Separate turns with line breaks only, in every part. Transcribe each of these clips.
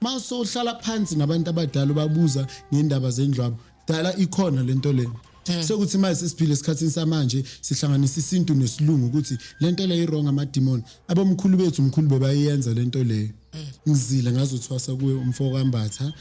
Mawusohlala phansi nabantu abadala ubabuza ngendaba zendlwabo, dala ikhona lento le. Sekuthi manje sesiphile esikhathini samanje sihlanganisa isintu nesilungu ukuthi lento le i-wrong, amadimoni. Abomkhulu bethu mkhulu bebayenza lento leyo. Ngizile ngazothwasa kuwe umfo kaMbatha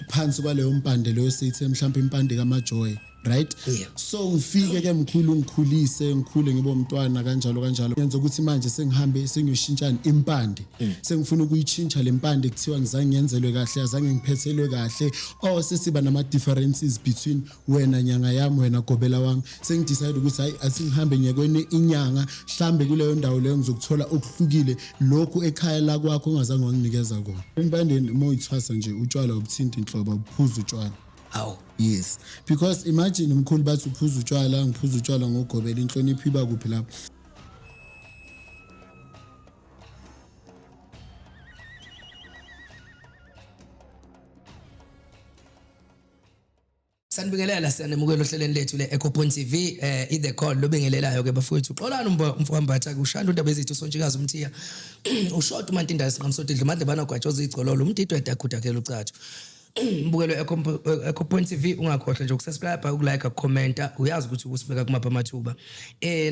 phansi kwaleyo mpande leyo sithe mhlawumbe impande kaMajoy, right? So ngifike ke mkhulu, ngikhulise, ngikhule ngibe umntwana kanjalo kanjalo, ngenza ukuthi manje sengihambe sengiyoshintshana impande. Sengifuna ukuyichintsha le mpande, kuthiwa ngizange ngenzelwe kahle, azange ngiphethelwe kahle, or sesiba nama differences between wena nyanga yami, wena gobela wami. Sengidecide ukuthi hayi, asingihambe ngiyekweni inyanga, mhlambe kuleyo ndawo leyo ngizokuthola okuhlukile lokhu ekhaya la kwakho ongazange wanginikeza kona. Empandeni uma uyithwasa nje, utshwala ubuthinti inhlobo, ubuphuza utshwala.
Hawu.
Yes, because imagine umkhulu bathi uphuza utshwala, ngiphuza utshwala ngogobela, inhlonipho iba kuphi lapho?
Sanibingelela, siyanemukela ohlelweni lethu le-Echo Point TV, i-The Call lobingelelayo ke bafowethu. Xolani umfowambatha kushanda undaba ezithu sontshikazi umthiya. Ushota umantinda sinqamsodidla umadlebana gwajoza igcololo umdidwe edakhudakela ucathu. Mbukelo Echo Point TV, ungakhohlwa nje ukusubscribe, ukulike, ukucomment, uyazi ukuthi usibeka kumapha amathuba.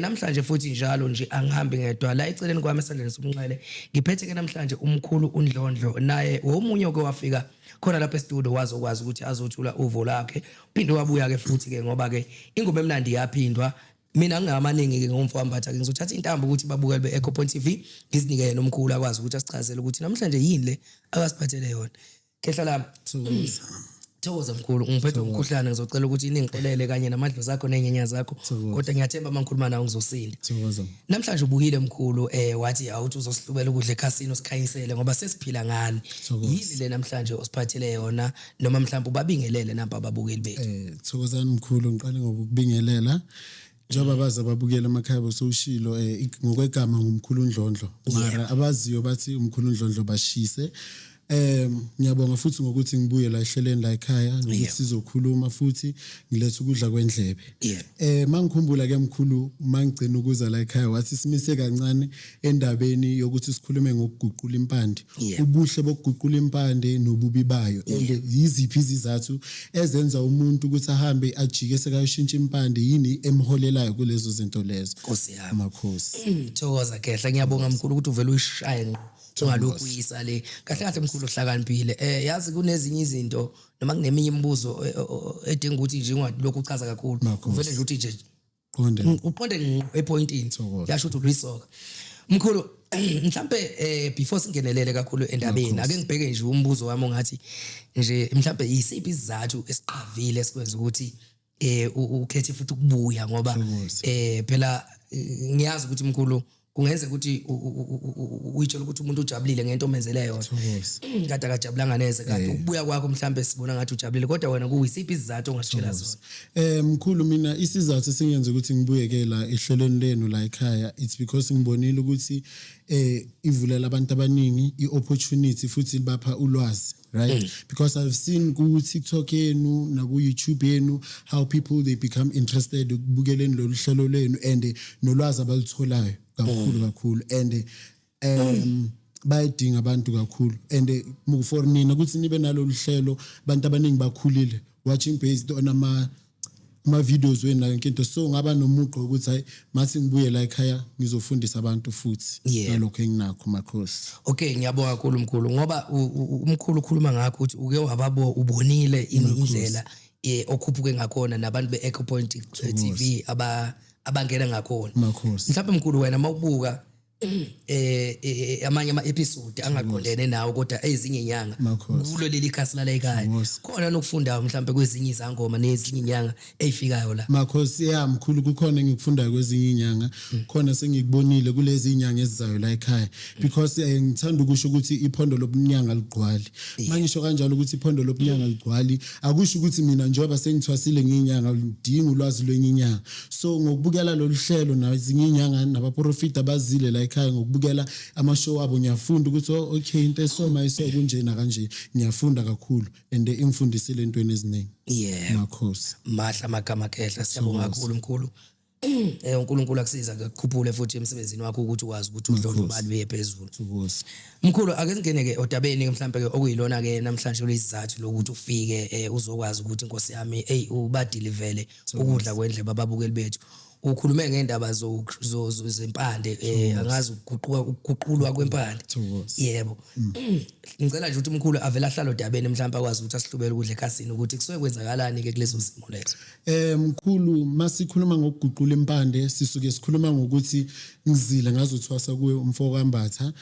Namhlanje futhi njalo nje angihambi ngedwa la eceleni kwami esandleni sokunxele. Ngiphethe ke namhlanje umkhulu uNdlondlo, naye womunye oke wafika khona lapha estudio wazokwazi ukuthi azothula uvo lakhe, phinde wabuya ke futhi ke ngoba ke ingoma emnandi yaphindwa. Mina ngingamaningi ke ngomfo wambatha ke ngizothatha intambo ukuthi babukele be-Echo Point TV, ngizinike yena omkhulu akwazi ukuthi asichazele ukuthi namhlanje yini le akasiphathele yona. Khehla lami.
Thokoza.
Thokoza mkhulu, ngiphethe umkhuhlane, ngizocela ukuthi ningixolele kanye namadlozi akho nenyenya zakho, kodwa ngiyathemba uma ngikhuluma nawe ngizosinda.
Thokoza.
Namhlanje ubuyile mkhulu, wathi awuthi uzosihlubela ukudla ekhasini usikhanyisele ngoba sesiphila ngani. Yini le namhlanje osiphathele yona, noma mhlawumbe ubabingelele nampa ababukeli bethu?
Thokozani mkhulu, ngiqale ngokubingelela. Njengoba baze ababukela emakhaya bosowushilo, ngokwegama ngumkhulu Ndlondlo. Mara abaziyo bathi umkhulu Ndlondlo bashise. Ngiyabonga futhi ngokuthi ngibuye la ehleleni la ekhaya nokuthi sizokhuluma futhi ngilethe ukudla kwendlebe. Mangikhumbula ke mkhulu, mangigcina ukuza la ekhaya wathi simise kancane endabeni yokuthi sikhulume ngokuguqula impande. Ubuhle bokuguqula impande nobubi bayo. And yiziphi izizathu ezenza umuntu ukuthi ahambe ajike sekayoshintsha impande, yini emholelayo kulezo zinto lezo?
Nkosi yami.
Makhosi.
Thokoza Khehla, ngiyabonga mkhulu ukuthi uvele uyishaye ngqo. Ungalokhu uyisa le. Kahle kahle mkhulu uhlakaniphile. Yazi kunezinye izinto noma kuneminye imibuzo edinga ukuthi nje ungalokhu uchaza kakhulu. Uvele nje uthi nje
qonde.
Uqonde ngqo epointini. Yasho ukuthi ulisoka. Mkhulu, mhlambe before singenelele kakhulu endabeni, ake ngibheke nje umbuzo wami ongathi nje mhlambe isiphi isizathu esiqavile esikwenza ukuthi ukhethe futhi ukubuya, ngoba phela ngiyazi ukuthi mkhulu kungenzeka ukuthi uyitshela ukuthi umuntu ujabulile ngento omenzele yona, kade akajabulanga neze, kanti ukubuya kwakho mhlambe sibona ngathi ujabulile, kodwa wena kuyisiphi isizathu ongasitshela sona?
Mkhulu, mina isizathu esingenza ukuthi ngibuyeke la ehlelweni lenu la ekhaya, it's because ngibonile ukuthi ivulela abantu abaningi iopportunity futhi libapha ulwazi, right? Because I've seen ku TikTok yenu na ku YouTube yenu how people they become interested ukubukeleni lolu hlelo lenu and nolwazi abalutholayo kakhulu kakhulu, and bayadinga abantu kakhulu, and for nina ukuthi nibe nalolu hlelo, abantu abaningi bakhulile watching based on ama videos wenu nayo yonke into, so ngaba nomugqo ukuthi hayi, mathi ngibuye la ekhaya ngizofundisa abantu futhi ngalokho enginakho, makhosi.
Okay, ngiyabonga kakhulu mkhulu, ngoba umkhulu ukhuluma ngakho ukuthi uke wababo ubonile indlela okhuphuke ngakhona nabantu be-Echo Point TV abangena ngakhona.
Makhosi.
Mhlawumbe mkhulu wena mawubuka amanye ama episode angaqondene nawo kodwa ezinye inyanga kulo leli khasi lala ekhaya, khona nokufundayo mhlawumbe kwezinye izangoma nezinye inyanga eyifikayo la?
Makhosi, ya mkhulu, kukhona engikufundayo kwezinye inyanga, khona sengikubonile kulezi inyanga ezizayo la ekhaya, because ngithanda ukusho ukuthi iphondo lobunyanga ligcwali. Mangisho kanjalo ukuthi iphondo lobunyanga ligcwali, akusho ukuthi mina njengoba sengithwasile ngiyinyanga ngidinga ulwazi lwenye inyanga. So ngokubukela lolu hlelo nezinye inyanga nabaprofita abazile la ekhaya, ngokubukela ama-show abo ngiyafunda ukuthi oh, okay, into esoma iso kunje kanje. Ngiyafunda kakhulu and ingifundisile entweni eziningi. Makhosi.
Mahla amagama Khehla, siyabonga kakhulu mkhulu. uNkulunkulu akusiza akukhuphule futhi emsebenzini wakho ukuthi ukwazi ukuthi udlondlobale uye phezulu.
Thokoza.
Mkhulu, ake singene ke odabeni mhlambe ke okuyilona ke namhlanje lezizathu lokuthi ufike uzokwazi ukuthi inkosi yami hey ubadilivele ukudla kwendlebe ababukeli bethu. Ukhulume ngendaba zempande, angazi ukuguquka, ukuguqulwa kwempande.
Thokoza.
Yebo. Ngicela nje ukuthi umkhulu avele ahlale odabeni, mhlawumbe akwazi ukuthi asihlubele ukudla ekhasini ukuthi kusuke kwenzakalani ke kulezo zimo lezo.
Mkhulu, masikhuluma ngokuguqula impande, sisuke sikhuluma ngokuthi ngizile ngazothwasa kuwe umfo kaMbatha.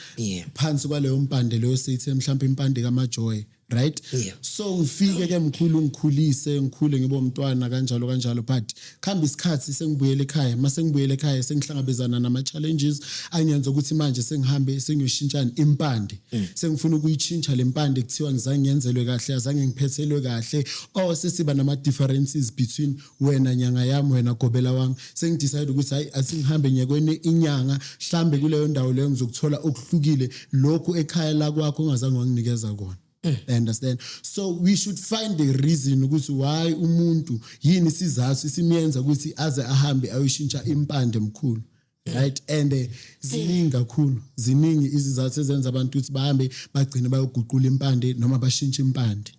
Phansi kwaleyo mpande leyo sithe mhlawumbe impande kaMajoy, right?
Yeah.
So ngifike ke mkhulu, ngikhulise, ngikhule, ngibe umntwana kanjalo kanjalo, but khamba isikhathi sengibuyele ekhaya. Mase ngibuyele ekhaya sengihlangabezana nama challenges angenza ukuthi manje sengihambe sengiyoshintshana impande, sengifuna ukuyichintsha le mpande, kuthiwa ngizange ngiyenzelwe kahle, azange ngiphethelwe kahle, or sesiba nama differences between wena nyanga yami, wena gobela wami. Sengidecide ukuthi hayi, athi ngihambe ngiyekweni inyanga, mhlambe kuleyo ndawo leyo ngizokuthola okuhlukile lokhu ekhaya la kwakho ongazange wanginikeza kona. I understand. So we should find the reason ukuthi why umuntu, yini isizathu isimyenza ukuthi aze ahambe ayoshintsha impande, mkhulu. Right, and ziningi kakhulu, ziningi izizathu ezenza abantu ukuthi bahambe bagcine bayoguqula impande noma bashintshe impande.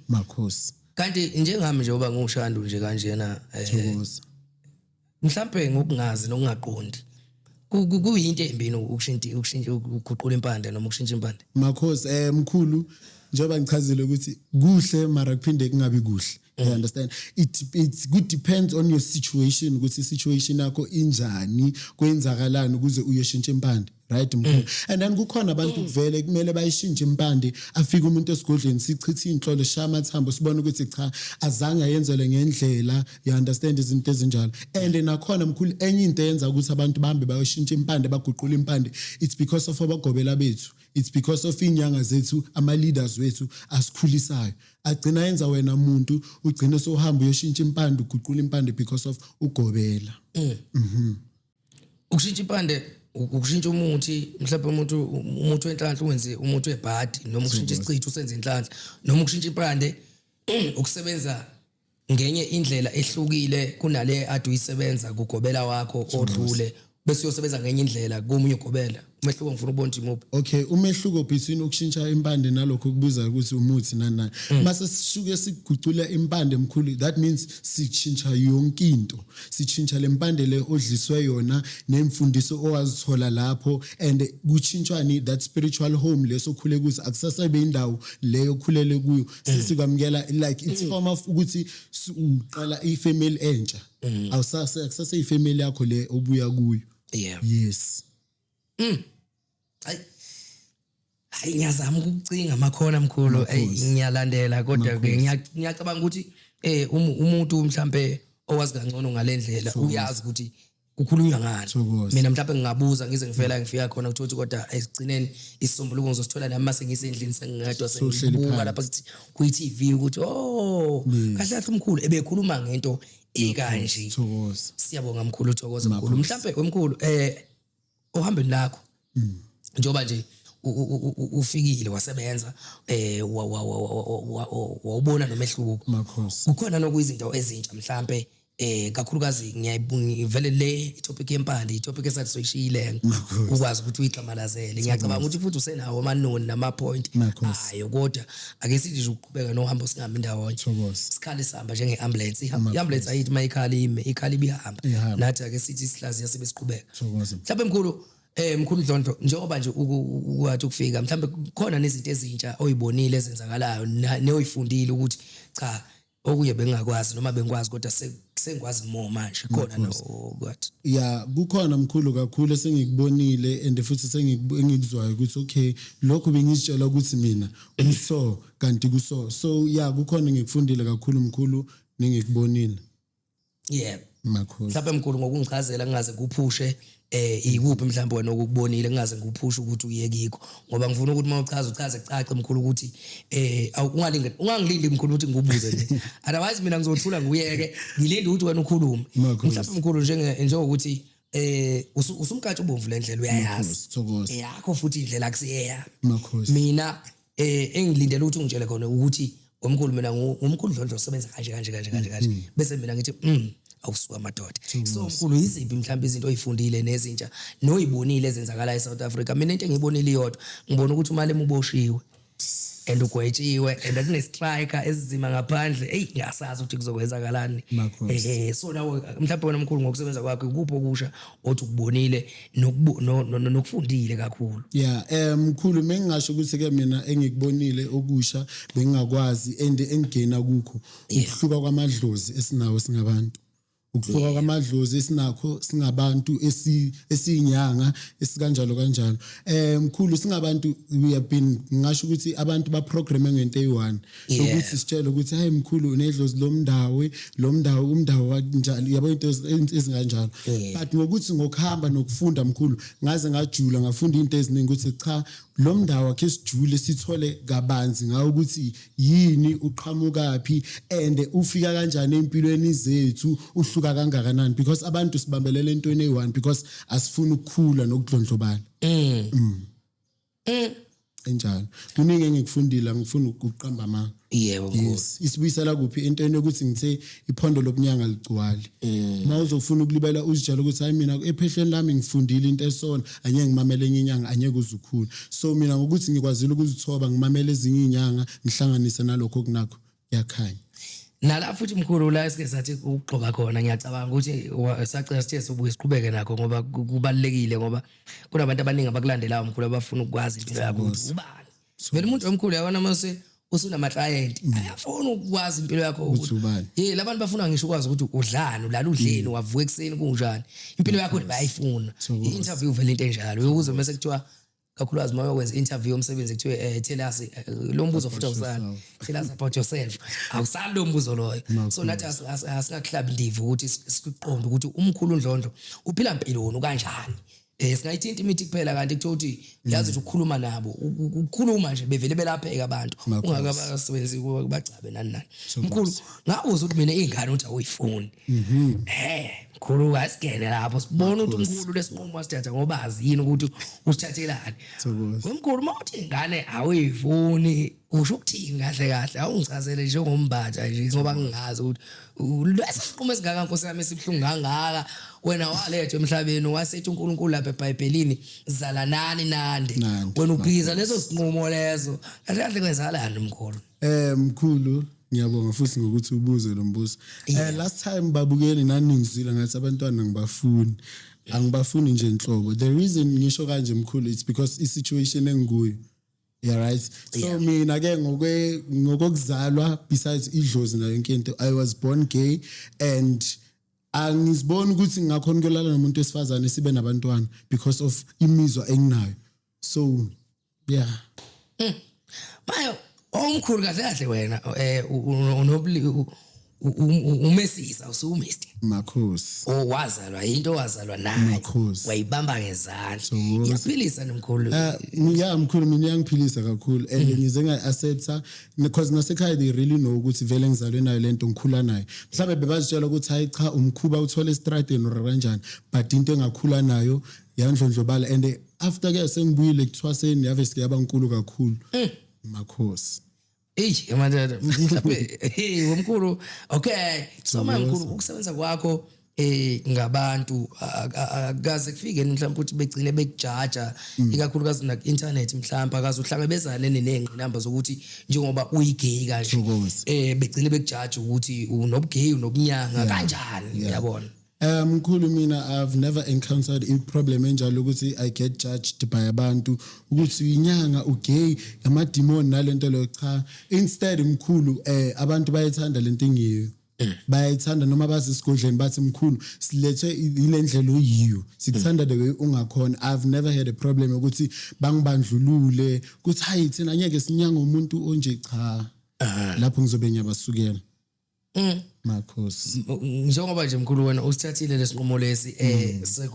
Makhosi.
Kanti njengami nje oba ngiwushandu nje kanjena,
Thokoza.
mhlambe ngokungazi nokungaqondi, kuyinto embi ukushintsha ukuguqula impande noma ukushintsha impande?
Makhosi, mkhulu, njengoba ngichazile ukuthi kuhle mara kuphinde kungabi kuhle. You understand? It good depends on your situation, ukuthi situation yakho injani, kwenzakalani ukuze uyoshintsha impande, right mkhulu? And then kukhona abantu vele kumele bayishintshe impande, afike umuntu esigodlweni, sichithe inhlolo, shaya amathambo, sibone ukuthi cha, azange ayenzelwe ngendlela, you understand, izinto ezinjalo. And nakhona mkhulu, enye into eyenza ukuthi abantu bahambe bayoshintsha impande, baguqula impande, it's because of abagobela bethu, it's because of inyanga zethu, ama leaders wethu asikhulisayo, agcina yenza wena muntu ugcine sowuhamba uyoshintsha impande, uguqula impande because of ugobela.
Ukushintsha impande ukushintsha umuthi, mhlawumbe umuthi wenhlanhla uwenze umuthi webhadi, noma ukushintsha isichitho usenze inhlanhla, noma ukushintsha impande ukusebenza ngenye indlela ehlukile kunale ade uyisebenza kugobela wakho odlule, bese uyosebenza ngenye indlela komunye ugobela. Umehluko ngifuna ukubona ukuthi imuphi.
Okay, umehluko between ukushintsha impande nalokho kubuza ukuthi umuthi nani nani, mase sisuke sigucula impande mkhulu, that means sichintsha yonke into, sichintsha lempande le odliswe yona nemfundiso owazithola lapho, and kuchintshwani that spiritual home leso khule kuso, akusasabe indawo leyo okhulele kuyo, sesikwamukela like it's form of ukuthi uqala ifamily entsha, awusase akusase ifamily yakho le obuya kuyo. Yes.
Hayi hayi, ngiyazama ukucinga amakhona mkhulu. Ey, ngiyalandela, kodwa ke ngiyacabanga ukuthi umuntu mhlambe owazi kangcono ngalendlela uyazi ukuthi kukhulunywa ngani.
Thokoza.
Mina mhlawumbe ngingabuza ngize ngifela ngifika khona ukuthi, kodwa esigcineni isisombuluko ngizosithola nami mase ngisendlini sengingedwa,
Sowuhleli
sengibuka
phansi.
lapha kwi-TV ukuthi oh, kahle kahle umkhulu ebekhuluma ngento ekanje.
Thokoza.
Siyabonga mkhulu, thokoza mkhulu. Mhlambe wemkhulu, ohambeni lakho njengoba nje ufikile wasebenza, wawubona nomehluko,
Makhosi.
kukhona nokuyizinto ezintsha mhlambe, kakhulukazi ngiyayivele le topic yempande, itopic esathi soyishiyile, ukwazi ukuthi uyixamalazele. Ngiyacabanga ukuthi futhi usenawo amanoni nama point
Makhosi.
ayo, kodwa ake sithi nje ukuqhubeka nohambo, singahambi ndawonye.
Thokoza.
Sikhali sihamba njenge-ambulance. I-ambulance ayithi uma ikhala ime, ikhala ibihamba.
Ihamba.
Nathi ake sithi sihlaziya sibe siqhubeka.
Thokoza.
Mhlawumbe mkhulu, mkhulu Dlondlo, njengoba nje ukwathi ukufika, mhlawumbe kukhona nezinto ezintsha oyibonile ezenzakalayo neoyifundile ukuthi cha, okunye bengingakwazi noma bengikwazi kodwa sengikwazi more manje, khona nokwathi?
Ya, kukhona mkhulu, kakhulu esengikubonile and futhi engikuzwayo ukuthi okay, lokho bengizitshela ukuthi mina kuso, kanti kuso. So ya, kukhona ngikufundile kakhulu mkhulu nengikubonile. Makhosi.
Mhlawumbe mkhulu, ngokungichazela ngingaze ngikuphushe, ikuphi mhlawumbe wena okubonile, ngingaze ngikuphushe ukuthi uye kikho, ngoba ngifuna ukuthi uma uchaza uchaze kucace mkhulu ukuthi ungalindi, ungangilindi mkhulu ukuthi ngikubuze nje, otherwise mina ngizothula ngiyeke, ngilinde ukuthi wena ukhulume.
Makhosi.
Mhlawumbe mkhulu, njengokuthi usumkatsha ubomvu, le ndlela uyayazi.
Makhosi, thokoza.
Yakho futhi indlela akusiyeya.
Makhosi.
Mina engilindele ukuthi ungitshele khona ukuthi ngomkhulu, mina ngumkhulu Dlondlo osebenza kanje kanje kanje kanje kanje, bese mina ngithi Awusuka madoda. So mkhulu, yiziphi mhlawumbe izinto oyifundile nezintsha noyibonile ezenzakala eSouth Africa? Mina into engiyibonile iyodwa, ngibona ukuthi uMalema uboshiwe and ugwetshiwe and kune striker esizima ngaphandle. Ey, ngiyasazi ukuthi kuzokwenzakalani.
Makhosi.
So nawe mhlawumbe, wena mkhulu, ngokusebenza kwakho, ikuphi okusha othi ukubonile nokufundile kakhulu?
Yeah, mkhulu, mengingasho ukuthi ke mina engikubonile okusha bengingakwazi and engigena kukho ukuhluka kwamadlozi esinawo singabantu. Ukuhluka kwamadlozi esinakho singabantu, esiyinyanga, esikanjalo kanjalo. Mkhulu, singabantu we have been, ngisho ukuthi abantu ba programme ngento eyi-one ukuthi sitshele ukuthi hey mkhulu, unedlozi lomndawe, lomndawe, umndawo kanjalo, yabo, into ezinganjalo. But ngokuthi ngokuhamba nokufunda, mkhulu, ngaze ngajula, ngafunda into eziningi ukuthi cha, lo mndawo akhe sijule, sithole kabanzi ngawo ukuthi yini, uqhamukaphi and ufika kanjani empilweni zethu, uhluka kangakanani, because abantu sibambelela entweni eyi-one because asifuni ukukhula nokudlondlobala. Enjalo, kuningi engikufundile, angifuni ukuqamba amanga.
Yebo mkhulu.
Yes, isibuyisela kuphi entweni yokuthi ngithe iphondo lobunyanga ligcwali. Uma uzofuna ukulibela uzitshela ukuthi hayi, mina ephehlweni lami ngifundile into esona, angeke ngimamele enye inyanga, angeke uze ukhule. So mina ngokuthi ngikwazile ukuzithoba, ngimamele ezinye iy'nyanga, ngihlanganise nalokho okunakho, kuyakhanya.
Nala futhi mkhulu, la esike sathi ukugxoba khona, ngiyacabanga ukuthi sacela sithe sobuye siqhubeke nakho ngoba kubalulekile, ngoba kunabantu abaningi abakulandelayo mkhulu, abafuna ukwazi impilo yakho ukuthi ubani vele umuntu omkhulu, yabona. Mase usunama-client ayafuna ukwazi impilo yakho.
Ukuthi ubani.
Ye, labantu bafuna ngisho ukwazi ukuthi udlani, ulala udleni, wavuka ekuseni kunjani, impilo yakho bayayifuna. I-interview vele into enjalo ukuze mase kuthiwa, kakhulukazi uma uyokwenza i-interview yomsebenzi, kuthiwe tell us lo mbuzo futhi awusali, "Tell us about yourself," awusali lo mbuzo loyo. So nathi asingakuhlabi ndiva ukuthi sikuqonde ukuthi umkhulu Ndlondlo uphila mpiloni kanjani. Singayithinta imithi kuphela, kanti kuthiwa ukuthi yazi ukuthi ukukhuluma nabo, ukukhuluma nje bevele belapheka abantu ungakabasebenzi bagcabe nani nani. Mkhulu, ngabuza ukuthi mina ingane uthi awuyifuni. Mkhulu, asigene lapho sibone ukuthi umkhulu lesinqumo wasithatha ngoba azi yini ukuthi usithathelani.
Thokoza.
Mkhulu, uma uthi ingane awuyifuni, usho ukuthini kahle kahle? Awungichazele njengombatha nje, ngoba ngingazi ukuthi lesi sinqumo esingaka, nkosi yami, esibuhlungu kangaka. Wena walethwa emhlabeni, wasethi uNkulunkulu lapha eBhayibhelini, "Zalanani nande."
Nande.
Wena uphikisa leso sinqumo leso. Kahle kahle kwenzakalani, mkhulu?
Mkhulu, ngiyabonga futhi ngokuthi ubuze lo mbuzo. Last time babukeli nani ngizwile ngathi abantwana ngibafuni. Angibafuni nje nhlobo. The reason ngisho kanje mkhulu, it's because i situation engikuyo. Yeah, right. So mina ke ngokuzalwa, besides idlozi nayo yonke into, I was born gay and angiziboni ukuthi ngingakhona ukulala nomuntu wesifazane sibe nabantwana because of imizwa enginayo. So yeah.
Mayo omkhulu, kahle kahle wena unobuli umesisa usumister.
Makhosi.
Owazalwa into owazalwa nayo.
Makhosi.
Wayibamba ngezandla.
Thokoza.
Iyaphilisa nomkhulu.
Yeah mkhulu, mina iyangiphilisa kakhulu and ngize ngayi-accepta because nasekhaya they really know ukuthi vele ngizalwe nayo lento, ngikhula nayo. Mhlawumbe bebazitshela ukuthi hayi cha, umkhuba uthole estradeni or kanjani, but into engakhula nayo yandlondlobala and after ke sengibuyile kuthwaseni yave sike yaba nkulu kakhulu, makhosi.
Eyi manje mhlawumbe, hey womkhulu, okay, so manje mkhulu, ukusebenza kwakho ngabantu akaze kufike mhlawumbe ukuthi begcine bekujaja, ikakhulukazi na internet, mhlawumbe akaze uhlangabezane nenengqinamba zokuthi njengoba uyigay kanje
Thokoza.
Begcine bekujaja ukuthi unobugay, unobunyanga kanjani, uyabona?
Mkhulu, mina I've never encountered a problem enjalo ukuthi I get judged by abantu ukuthi inyanga, ugay, amademon nalento leyo, cha. Instead mkhulu, abantu bayithanda lento engiyo. Bayayithanda noma bazi esigodleni bathi, "Mkhulu, silethwe ile ndlela oyiyo. Sikuthanda the way ungakhona." I've never had a problem ukuthi bangibandlulule ukuthi hayi, thina ngeke sinyanga umuntu onje, cha. Lapho ngizobe ngiyabasukela. Makhosi.
Njengoba nje mkhulu wena usithathile lesinqumo lesi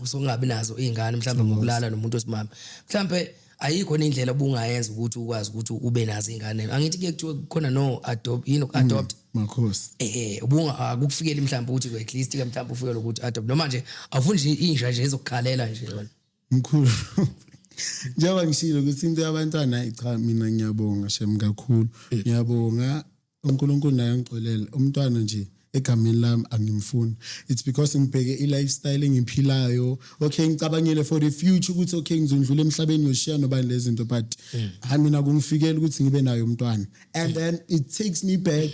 sokungabi nazo izingane mhlawumbe ngokulala nomuntu wesimame, mhlawumbe ayikho indlela obungayenza ukuthi ukwazi ukuthi ube nazo izingane? Angithi kuye kuthiwe khona no adopt, yini, adopt?
Makhosi.
Ubunga akukufikeli mhlawumbe ukuthi at least ke mhlawumbe ufikele ukuthi adopt, noma nje awufuni nje inja nje ezokukhalela nje wena?
Mkhulu, njengoba ngishilo ukuthi into yabantwana, cha, mina ngiyabonga shem kakhulu, ngiyabonga uNkulunkulu naye angixolele umntwana nje. Egameni lami angimfuni. It's because ngibheke i-lifestyle engiphilayo. Okay, ngicabangile for the future ukuthi okay, ngizondlula emhlabeni, ngiyoshiya nobani lezi zinto, but hayi, mina kungifikela ukuthi ngibe nayo umntwana. And then it takes me back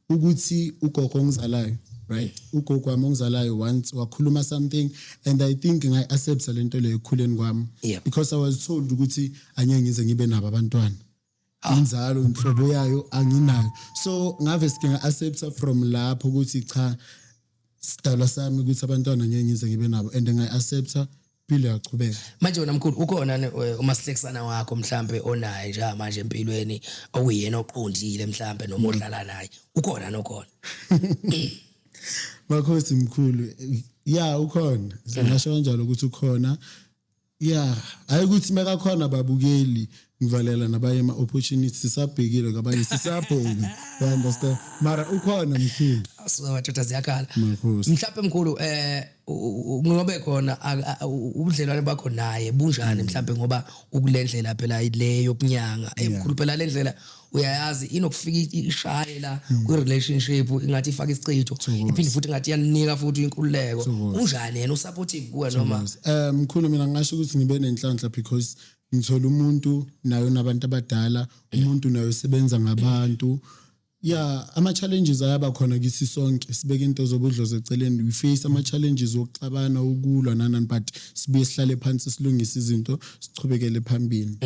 ukuthi ugogo ongizalayo, right, ugogo wami ongizalayo once wakhuluma something and I think ngayi-accepta lento leyo ekukhuleni kwami, because I was told ukuthi angeke ngize ngibe nabo abantwana, inzalo inhlobo yayo anginayo. So ngave sike nga-accepta from lapho ukuthi cha, sidalwa sami ukuthi abantwana ngeke ngize ngibe nabo, and ngayi-accepta, impilo yachubeka.
Manje wena mkhulu, ukhona umasihlekisana wakho mhlambe onaye nje manje empilweni, okuyena oqondile mhlambe, noma odlala naye, ukhona nokhona?
Makhosi mkhulu, ya, ukhona. Singasho kanjalo ukuthi ukhona, ya. Hayi ukuthi mekakhona, babukeli, ngivalela nabanye ama-opportunities, sisabhekile kwabanye, sisabheka, you understand? Mara ukhona, mkhulu.
Asuka madoda, ziyakhala.
Makhosi.
Mhlawumbe mkhulu, ngobe khona ubudlelwane bakho naye bunjani mhlawumbe, ngoba ukulendlela phela le yokunyanga, mkhulu, phela le ndlela uyayazi inokufika ishaye la kwi relationship, ingathi ifaka isichitho, iphinde futhi ingathi iyanika futhi inkululeko. Unjani yena, usupportive kuwe noma?
Mkhulu, mina ngingasho ukuthi ngibe nenhlanhla because ngithola umuntu nayo nabantu abadala, umuntu nayo usebenza ngabantu. Ya, ama challenges ayaba khona kithi sonke, sibeke into zobudlozi eceleni, we face ama challenges wokuxabana, ukulwa nanani, but sibuye sihlale phansi, silungise izinto, sichubekele phambili.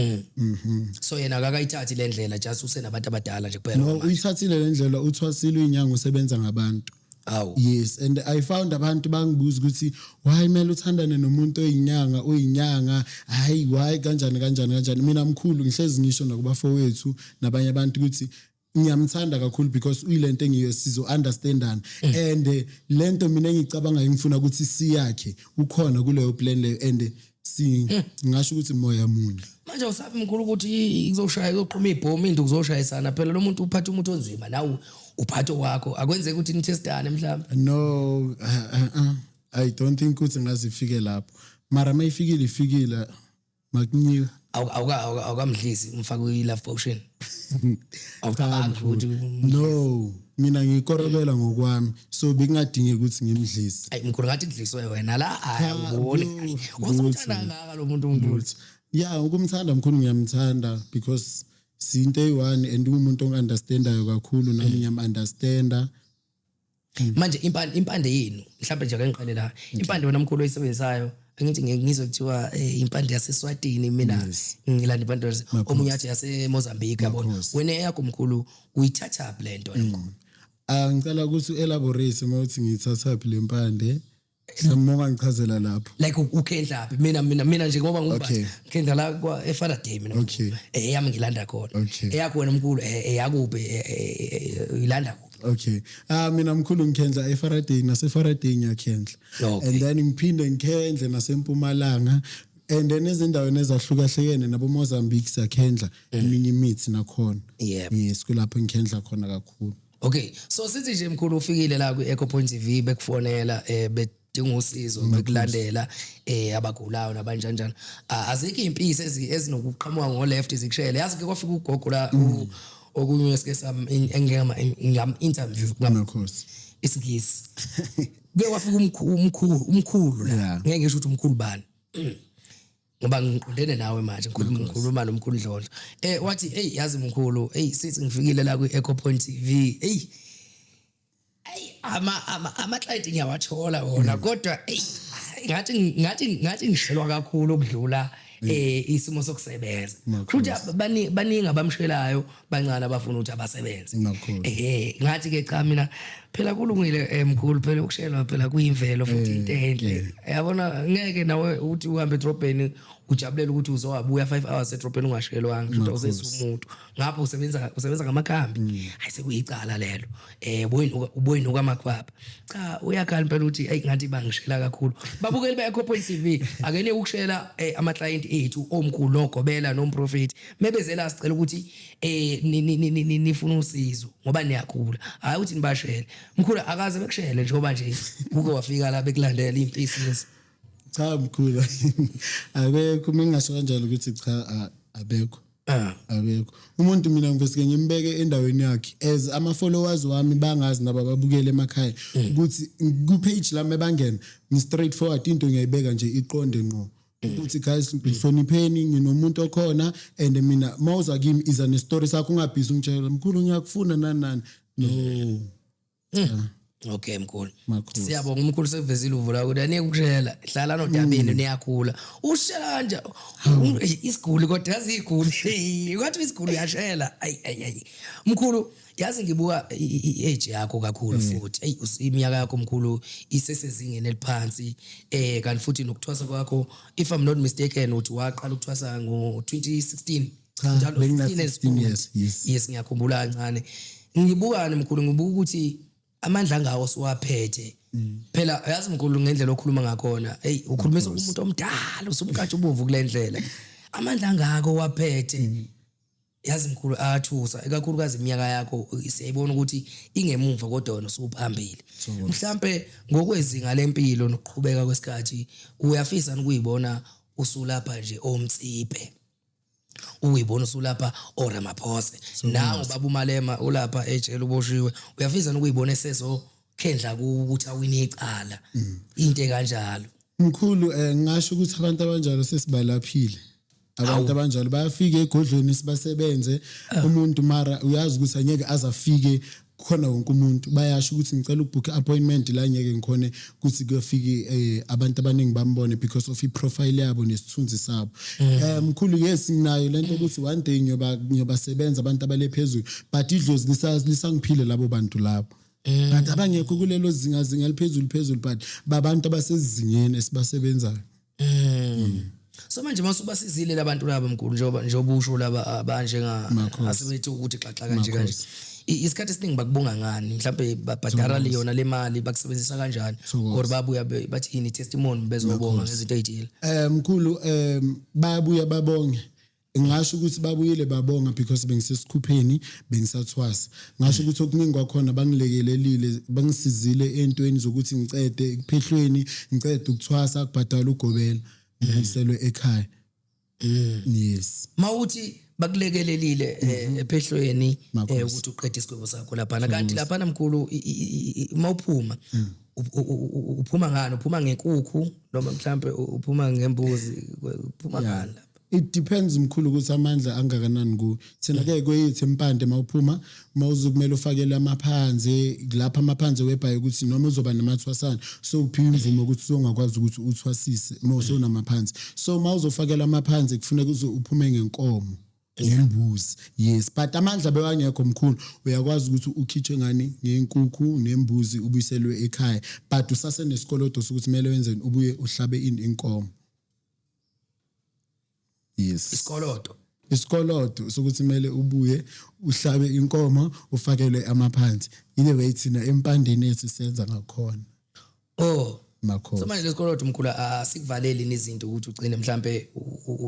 So yena akakayithathi le ndlela, just usenabantu abadala nje kuphela?
No, uyithathile le ndlela, uthwasile, uyinyanga, usebenza ngabantu.
Awu.
Yes, and I found abantu bangibuza ukuthi why kumele uthandane nomuntu oyinyanga, uyinyanga, hayi, why, kanjani kanjani kanjani. Mina mkhulu, ngihlezi ngisho nakubafowethu nabanye abantu ukuthi ngiyamthanda kakhulu because uyilento engiyo, sizo understandana, and lento mina engicabanga ngifuna ukuthi siyakhe, ukhona kuleyo plan leyo, and si ngisho ukuthi moya munye.
Manje usabi mkhulu ukuthi izoshaya, izoqhuma ibhomu into, kuzoshayisana phela? Lo muntu uphatha umuntu onzima, nawe uphatha wakho, akwenzeki ukuthi nithestane mhlawumbe?
No, I don't think ukuthi ngazifike lapho, mara mayifikile ifikile, makunyiwe.
Awukamdlisi umfake i-love potion? Awucabangi ukuthi
No, mina ngikorobela ngokwami, so bekungadingeki ukuthi ngimdlise.
Ayi mkhulu, ngathi kudliswe wena la.
Cha,
Awuboni kahle. Wasumthanda kangaka lo muntu, mkhulu?
Ya, ukumthanda mkhulu, ngiyamthanda because sinto eyi-one and umuntu ongi-understandayo kakhulu, nami ngiyam-understanda.
Manje impande yenu mhlawumbe nje, ake ngiqale la, impande wena mkhulu oyisebenzisayo, angithi ngeke ngizwe kuthiwa impande yaseSwatini, mina ngilanda impande omunye athi yaseMozambique, yabona? Wena eyakho mkhulu uyithatha phi le nto, mkhulu?
Ah, ngicela ukuthi u-elaborate uma uthi ngiyithathaphi le mpande, mhlawumbe ungangichazela lapho.
Like ukhendlaphi? Mina nje ngoba ngumbatha, ngikhendla la kwa eFaraday mina. Eyami ngilanda khona. Eyakho wena mkhulu, eyakuphi, uyilanda kuphi?
Okay, ah, mina mkhulu ngikhendla eFaraday, naseFaraday ngiyakhendla, and then ngiphinde ngikhendle nasempumalanga, and then ezindaweni ezahlukahlukene, nabo Mozambique siyakhendla eminye imithi nakhona. Yes, kulapho ngikhendla khona kakhulu.
Okay, so sithi nje mkhulu, ufikile la kwi Echo Point TV, bekufonela, bedinga usizo, bekulandela, abagulayo nabanjanjani. Ah, azikho impisi ezinokuqhamuka ngo left zikushele? Yazi ke kwafika ugogo la, okunye sike sam engema ngam interview ngam
Makhosi.
isiNgisi. Kuke kwafika umkhulu la. Ngeke ngisho ukuthi umkhulu bani, ngoba ngiqondene nawe manje, ngikhuluma nomkhulu Dlondlo. Wathi, "Hey, yazi mkhulu, hey, sithi ngifikile la kwi Echo Point TV, hey hey, ama client ngiyawathola wona, kodwa hey, ngathi ngishelwa kakhulu ukudlula isimo sokusebenza." Futhi baningi abamshelayo, bancane abafuna ukuthi abasebenze.
Makhosi.
Ngathi ke cha, mina phela kulungile, mkhulu, phela ukushelwa phela kuyimvelo futhi into enhle, yabona? Ngeke nawe uthi uhambe edrobheni ujabulela ukuthi uzowabuya 5 hours edrobheni ungashelwanga, futhi awusesi umuntu ngapha usebenza ngamakhambi. Hayi, sekuyicala lelo, uboyinuka, uboyinuka amakhwapha. Cha, uyakhala impela ukuthi hey, ngathi bangishela kakhulu. Babukeli be-Echo Point TV, ake niye ukushela ama-client ethu, omkhulu nogobela nomprofeti, mebezela, sicela ukuthi nifuna usizo ngoba niyagula, hayi ukuthi nibashele. Mkhulu, akaze bekushele njengoba nje kuke wafika la bekulandela impisi lezi?
Cha mkhulu, abekho. Mina ngingasho kanjalo ukuthi cha, abekho. Abekho umuntu. Mina ngivesike ngimbeke endaweni yakhe as ama-followers wami, bangazi nabo ababukele emakhaya ukuthi ku-page lami bangena ngi-straight forward, into ngiyayibeka nje iqonde ngqo ukuthi guys, ngihlonipheni, nginomuntu okhona. And mina mawuza kimi, iza nestori sakho, ungabhizi ungitshela, "Mkhulu, ngiyakufuna," nani nani, no.
Okay, mkhulu.
Makhosi.
Siyabonga, umkhulu. Sekuvezile uvo lakho ukuthi anike ukushela, hlala nodabeni, niyakhula. Ushela kanje isiguli, kodwa yazi iguli, kwathi isiguli uyashela. Ayi ayi ayi, mkhulu, yazi ngibuka i-age yakho kakhulu futhi, eyi, iminyaka yakho, mkhulu, isesezingeni eliphansi, kanti futhi nokuthwasa kwakho, if I'm not mistaken, uthi waqala ukuthwasa ngo-2016?
Cha,
Njalo
bengina
16
16 years, yes.
Yes, ngiyakhumbula kancane. Ngibukani, mkhulu? Ngibuka ukuthi amandla angawo siwaphethe phela. Yazi, mkhulu, ngendlela okhuluma ngakhona, hey, ukhulumisa umuntu omdala usumkatsha ubovu kule ndlela. Amandla angako waphethe, yazi, mkhulu, athusa, ikakhulukazi iminyaka yakho siyayibona ukuthi ingemumva, kodwa wena usuphambili. Mhlambe ngokwezinga lempilo nokuqhubeka kwesikhathi, uyafisa ukuyibona usulapha nje omtsiphe, uyibona usulapha oRamaphosa, nangu baba uMalema ulapha ejele uboshiwe, uyafisa ukuyibona esezokhendla ukuthi awine icala, into ekanjalo?
Mkhulu, ngingasho ukuthi abantu abanjalo sesibalaphile. Abantu abanjalo bayafika egodlweni, sibasebenze umuntu, mara uyazi ukuthi angeke aze afike khona wonke umuntu. Bayasho ukuthi ngicela ukubhukha appointment la, ngeke ngikhone ukuthi kuyofike abantu abaningi bambone because of i-profile yabo nesithunzi sabo. Mkhulu, yes, nginayo lento ukuthi one day ngiyobasebenza abantu abale phezulu, but idlozi lisangiphile labo bantu labo, but abangekho kulelo zinga eliphezulu phezulu, but babantu abasezingeni esibasebenzayo.
So manje masubasizile labantu laba, mkhulu, njengoba usho laba abanjenga asebethi ukuthi xaxa kanje kanje, isikhathi esiningi bakubonga ngani? Mhlawumbe babhadara yona le mali, bakusebenzisa kanjani, or babuya bathi ini, testimony, bezobonga ngezinto ey'thile?
Mkhulu, bayabuya babonge. Ngisho ukuthi babuyile babonga because bengisesikhupheni, bengisathwasa. Ngasho ukuthi okuningi kwakhona bangilekelelile, bangisizile entweni zokuthi ngicede ekuphehlweni, ngicede ukuthwasa, kubhadala ugobela, ngibuyiselwe ekhaya, yes.
Mawuthi bakulekelelile ephehlweni, ukuthi uqede isigwebo sakho laphana, kanti laphana, mkhulu, mawuphuma uphuma ngani? Uphuma ngenkukhu noma mhlambe uphuma ngembuzi? Uphuma ngani lapha?
It depends, mkhulu, ukuthi amandla angakanani kuwe. Thina ke kweyethu empande, mawuphuma, mawuzokumele ufakele amaphanze lapha, amaphanze webhayi, ukuthi noma uzoba namathwasana, so uphiwe imvumo ukuthi usongakwazi ukuthi uthwasise uma usonamaphansi. So mawuzofakela amaphanze, kufuneka uze uphume ngenkomo, ngembuzi, yes. But amandla bewangekho, mkhulu, uyakwazi ukuthi ukhitshwe ngani? Ngenkukhu nembuzi, ubuyiselwe ekhaya, but usasenesikolodo sokuthi kumele wenzeni, ubuye uhlabe ini? Inkomo, yes.
Isikolodo.
Isikolodo sokuthi kumele ubuye uhlabe inkomo, ufakelwe amaphansi. Ile way thina empandeni yethu senza ngakhona.
Oh.
Makhosi.
So manje lesikolodo, mkhulu, asikuvaleli izinto ukuthi ugcine mhlambe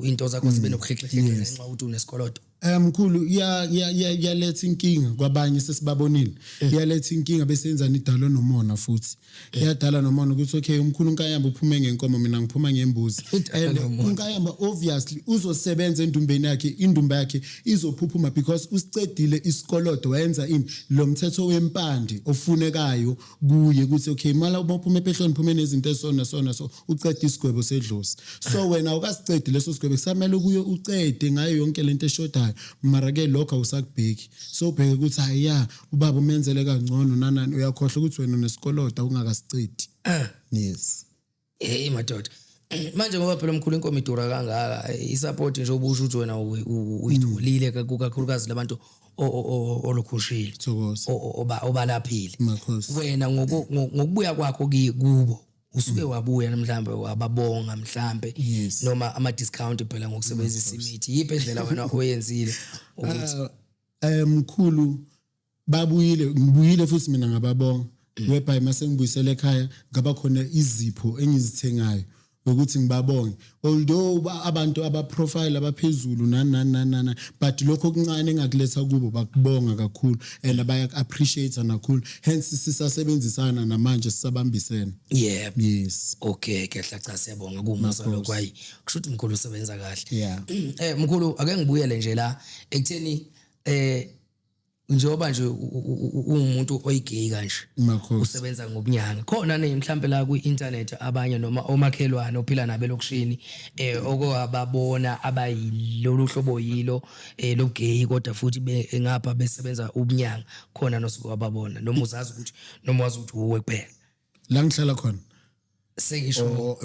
into zakho zibe nokuhixihixi ngenxa ukuthi unesikolodo?
Mkhulu, iyaletha inkinga kwabanye, sesibabonile. Iyaletha inkinga bese yenzani? Idala nomona futhi. Iyadala nomona ukuthi okay, umkhulu uNkayamba uphume ngenkomo, mina ngiphuma ngembuzi.
Idala
And
nomona.
uNkayamba obviously uzosebenza endumbeni yakhe, indumba yakhe izophuphuma because usicedile isikolodo, wayenza ini, lo mthetho wempande ofunekayo kuye ukuthi okay, mala uma uphuma ephehlweni, uphume nezinto esona sona, so ucede isigwebo sedlozi. So wena awukasicedi leso sigwebo, kusamele kuye ucede ngayo yonke lento eshodayo, mara ke lokho awusakubheki, so ubheke ukuthi hayi ya, ubaba umenzele kangcono nanani, uyakhohlwa ukuthi wena unesikolodo awungakasicedi, yes.
Hey madoda, manje ngoba phela, mkhulu, inkomo idura kangaka, isupport nje obusho ukuthi wena uyitholile kakhulukazi labantu olokhushile
Thokoza.
Obalaphile
Makhosi.
wena ngokubuya kwakho kubo, usuke wabuya mhlambe wababonga mhlambe noma ama discount phela ngokusebenzisa imithi, yiphi indlela wena oyenzile ukuthi
Mkhulu, babuyile, ngibuyile futhi mina ngababonga, whereby mase ngibuyisele ekhaya ngaba khona izipho engizithengayo. Ukuthi ngibabonge, although abantu abaprofile abaphezulu nani nani nani nani, but lokho okuncane engakuletha kubo bakubonga kakhulu and bayak-appreciate nakhulu, hence sisasebenzisana namanje, sisabambisene. Yes.
Okay, kehla, cha, siyabonga kumusa lokho. Hayi, kusho ukuthi mkhulu usebenza kahle. Mkhulu, ake ngibuyele nje la ekutheni njengoba nje uwumuntu oyigay kanje,
Makhosi.
usebenza ngobunyanga khona ne mhlambe la kwi-internet, abanye noma omakhelwane ophila nabo elokishini okwababona abayilolu hlobo yilo lobugay, kodwa futhi ngapha besebenza ubunyanga khona, nosuke wababona noma uzazi ukuthi noma wazi ukuthi uwe kuphela?
La ngihlala khona?
Sengisho
or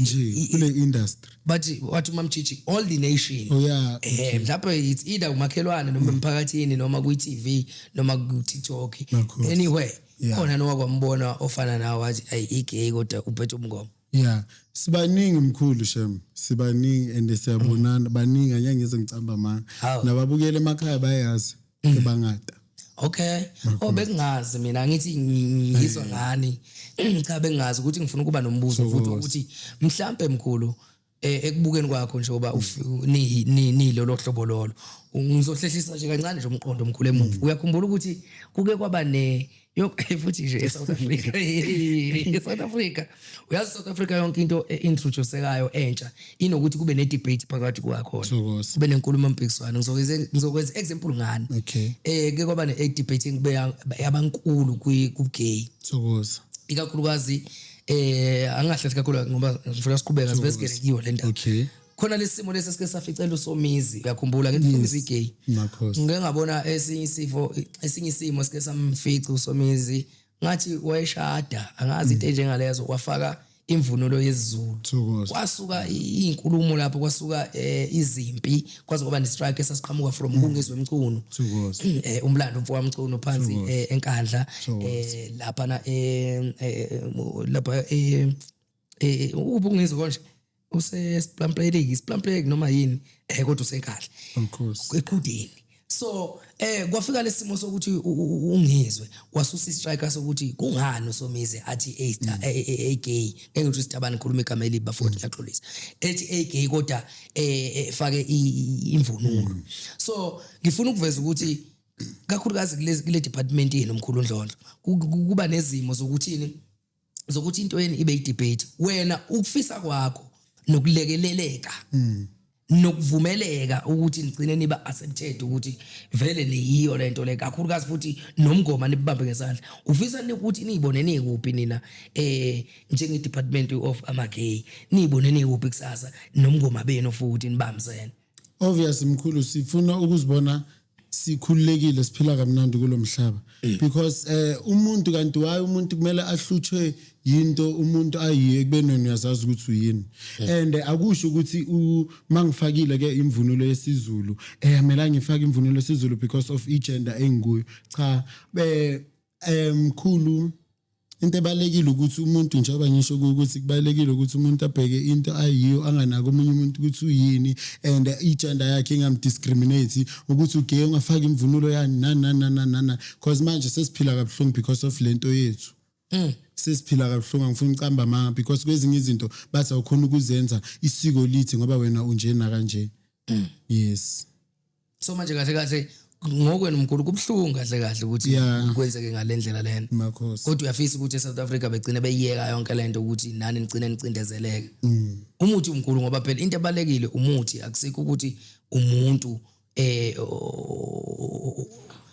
nje kule industry?
Bathi wathi uMamchichi all the nation.
Oh yeah.
Mhlawumbe it's either umakhelwane noma emphakathini noma kwi-TV noma ku-TikTok.
Makhosi.
Anyway, khona nowakwambona ofana nawe wathi ayi, igay kodwa uphethe umngoma?
Yeah, sibaningi mkhulu, shem, sibaningi and siyabonana, baningi, angeke ngize ngicamba amanga.
Hawu.
Nababukela emakhaya bayazi, bangata.
Okay, oh, bengingazi mina, ngithi ngizwa ngani, cha, bengingazi ukuthi ngifuna ukuba nombuzo futhi ukuthi mhlambe mkhulu, ekubukeni kwakho njengoba ni ni ni lolo hlobo lolo, ngizohlehlisa nje kancane nje umqondo omkhulu emuva. Uyakhumbula ukuthi kuke kwaba ne yo futhi nje eSouth Africa, eSouth Africa, uyazi, South Africa yonke into introducekayo entsha inokuthi kube ne debate phakathi kwakhona, kube nenkulumo mpikiswano. Ngizokwenza example ngani. Ke kwaba ne debating kube yabankulu ku gay, ikakhulukazi angingahlali kakhulu ngoba ngifuna siqhubeka, sibe singene kiyo le ndaba. Khona lesimo lesi esike saficela uSomizi, uyakhumbula ngithi uSomizi igay?
Makhosi.
Ngike ngabona esinye isifo, esinye isimo sike samfica uSomizi, ngathi wayeshada, angazi, into enjengalezo, wafaka imvunulo yesiZulu. Kwasuka izinkulumo lapho, kwasuka izimpi, kwaze kwaba nestrike esasiqhamuka from kuNgizwe Mchunu. Umlando umfo waMchunu phansi eNkandla, lapha na lapha uphi uNgizwe konje, use Splampleke, Splampleke noma yini, kodwa useNkandla. Eqhudeni. So kwafika lesimo sokuthi uNgizwe wasusa istriker sokuthi kungani uSomizi athi a gay, ngeke ngithi isitabani, ngikhuluma igama elibi bafowethu, ngiyaxolisa, ethi a gay kodwa efake imvunulo. So ngifuna ukuveza ukuthi kakhulukazi kule department yenu mkhulu Ndlondlo, kuba nezimo zokuthini, zokuthi into yeni ibe i-debate, wena ukufisa kwakho nokulekeleleka nokuvumeleka ukuthi nigcine niba accepted ukuthi vele niyiyo lento le, kakhulukazi futhi nomngoma nibambe ngesandla, ufisa ukuthi niyibone nikuphi nina njenge department of ama gay, niyibone nikuphi kusasa nomngoma benu futhi nibambisene?
Obvious mkhulu, sifuna ukuzibona sikhululekile, siphila kamnandi kulo mhlaba, because umuntu, kanti why umuntu kumele ahlutshwe yinto umuntu ayiye ekubeni wena uyazazi ukuthi uyini? And akusho ukuthi mangifakile ke imvunulo yesiZulu amela ngifake imvunulo yesiZulu because of igender enguyo. Cha, be mkhulu, into ebalekile ukuthi umuntu, njengoba ngisho ukuthi kubalekile ukuthi umuntu abheke into ayiyo, anganaki omunye umuntu ukuthi uyini, and igender yakhe ingamdiscriminate ukuthi ugay ungafaki imvunulo yani, nani nani nani nani, because manje sesiphila kabuhlungu because of lento yethu. Sesiphila kabuhlungu, angifuni ucamba amanga, because kwezinye izinto bathi awukhona ukuzenza, isiko lithi ngoba wena unjena kanje. Yes.
So manje kahle kahle ngokwenu mkhulu, kubuhlungu kahle kahle ukuthi kwenzeke ngale ndlela lena.
Makhosi.
Kodwa uyafisa ukuthi eSouth Africa begcine beyiyeka yonke lento, ukuthi nani nigcine nicindezeleke umuthi umkhulu, ngoba phela into ebalekile umuthi, akusikho ukuthi umuntu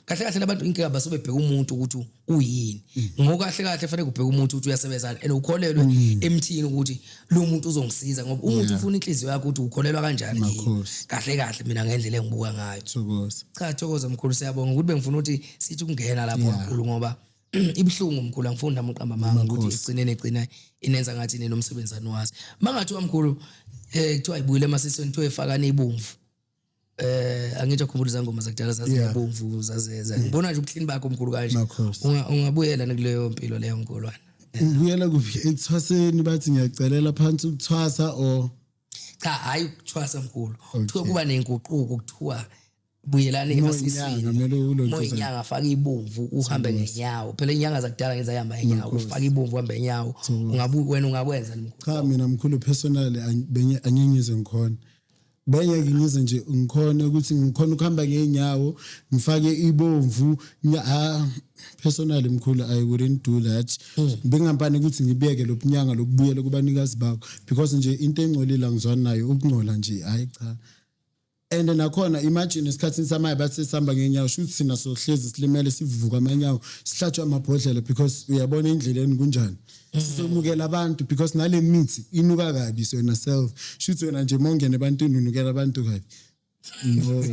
kahle kahle labantu inkinga basuke bebheka umuntu ukuthi uyini. Ngokahle kahle fanele kubheka umuntu ukuthi uyasebenza and ukholelwe emthini ukuthi lo muntu uzongisiza, ngoba umuntu ufuna inhliziyo yakho ukuthi ukholelwa kanjani kimi.
Makhosi.
Kahle kahle mina ngendlela engibuka ngayo.
Thokoza.
Cha, thokoza mkhulu, siyabonga ukuthi bengifuna ukuthi sithi ukungena lapho mkhulu, ngoba ibuhlungu mkhulu, angifuni nami uqamba amanga ukuthi
Makhosi.
igcineni egcina inenza ngathi ninomsebenzi aniwazi. Mangathiwa mkhulu kuthiwa ibuyile emasisweni, kuthiwa ifakane ibomvu, angithi akhumbula izangoma zakudala zazibomvu, zazeza, ngibona nje ubuhlini bakho mkhulu kanje.
Makhosi.
Ungabuyela kuleyo mpilo leyo mkhulwana?
Ngibuyela kuphi? Ekuthwaseni bathi ngiyacelela phansi ukuthwasa or?
Cha, hayi ukuthwasa mkhulu, kuthiwa kuba nenguquko, kuthiwa Buyelani emasisini.
Kumele ulontuza.
Moyinyanga faka ibomvu uhambe ngenyawo. Phela inyanga zakudala ngenza ihamba ngenyawo, ufaka ibomvu uhambe ngenyawo. Ungabu wena ungakwenza mkhulu?
Cha, mina mkhulu, personally anyenyize ngikhona. Bengeke ngize nje ngikhone ukuthi ngikhona ukuhamba ngeenyawo ngifake ibomvu. Ah, personally mkhulu, I wouldn't do that. Bengampani ukuthi ngibiyeke lobunyanga lokubuyela kubanikazi bakho, because nje into engcolile angizwani nayo, ukungcola nje, hayi cha. And nakhona imagine esikhathini samaye bathi sihamba ngeenyawo, shuthi thina sohlezi silimele, sivuka amanyawo, sihlatshwa amabhodlela, because uyabona endleleni kunjani, sizomukela abantu, because nale mithi inuka kabi. So wena self, shuthi wena nje mawungena ebantwini unukela abantu kabi. No,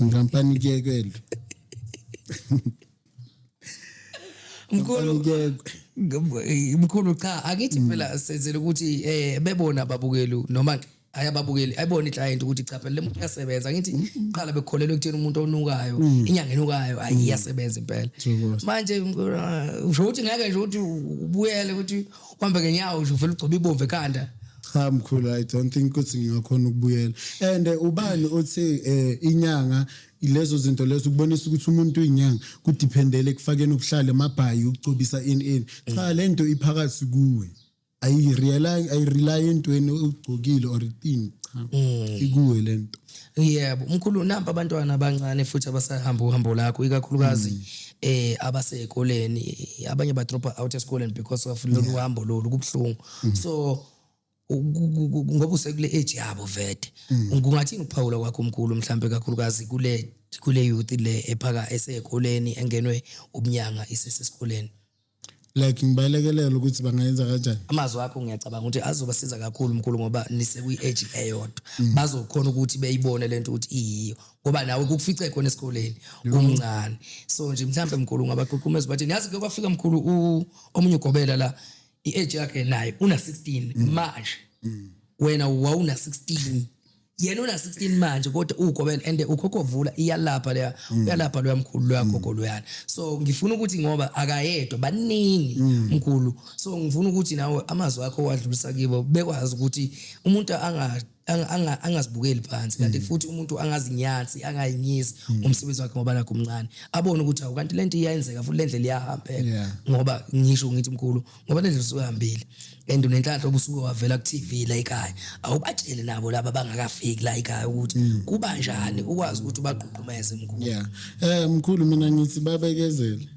nkampani kuyekelwe.
Mkhulu.
Kuyekwe.
Mkhulu, cha, akithi phela senzele ukuthi bebona ababukeli noma ayababukeli, ayibona iclient ukuthi cha, phela le muntu uyasebenza. Ngithi qala bekholelwa ekutheni umuntu onukayo, inyanga enukayo, ayi, iyasebenza impela.
Thokoza.
Manje mkhulu, usho ukuthi ngeke nje ukuthi ubuyele ukuthi uhambe ngenyawo nje, uvele ugcobe ibomvu ekhanda?
Cha mkhulu, I don't think ukuthi ngingakhona ukubuyela. And ubani othi inyanga, lezo zinto lezo ukubonisa ukuthi umuntu uyinyanga kudependele ekufakeni ubuhlali, amabhayi, ukucobisa, ini ini? Cha, lento iphakathi kuwe, ayi-rely ayi-rely entweni ugcokile or thing. Cha, ikuwe lento.
Yebo mkhulu, nampa abantwana abancane futhi abasahamba uhambo lakho, ikakhulukazi abaseyikoleni, abanye ba drop out esikoleni because of lolu hambo lolu kubhlungu. So ngoba usekule age yabo vete, kungathini ukuphawula kwakho mkhulu, mhlambe kakhulukazi kule youth le ephaka eseyikoleni, engenwe ubunyanga isesesikoleni?
Like ngibalekelela ukuthi bangayenza kanjani?
Amazwi akho ngiyacabanga ukuthi azobasiza kakhulu mkhulu, ngoba nisekwi-age eyodwa, bazokhona ukuthi beyibone lento ukuthi iyiyo, ngoba nawe kukufice khona esikoleni umncane. So nje mhlambe mkhulu ungabagqugqumeza bathi, yazi ke kwafika mkhulu omunye ugobela la, i-age yakhe naye una 16 manje, wena wawuna 16, yena una 16 manje, kodwa ugobela and ukhokhovula iyalapha leya, uyalapha loya mkhulu, loya gogo loyana. So ngifuna ukuthi, ngoba akayedwa, baningi mkhulu, so ngifuna ukuthi nawe amazwi akho wadlulisa kibo, bekwazi ukuthi umuntu angazibukeli phansi, kanti futhi umuntu angazinyansi, angayinyisi umsebenzi wakhe ngoba nakho umncane, abone ukuthi awu, kanti lento iyenzeka futhi le ndlela iyahambeka. Ngoba ngisho ngithi mkhulu, ngoba le ndlela usuhambile and unenhlanhla obusuke wavela ku-TV la ekhaya, awubatshele nabo laba abangakafiki la ekhaya ukuthi kuba njani, ukwazi ukuthi ubagqugqumeze mkhulu.
Yeah, mkhulu, mina ngithi babekezele.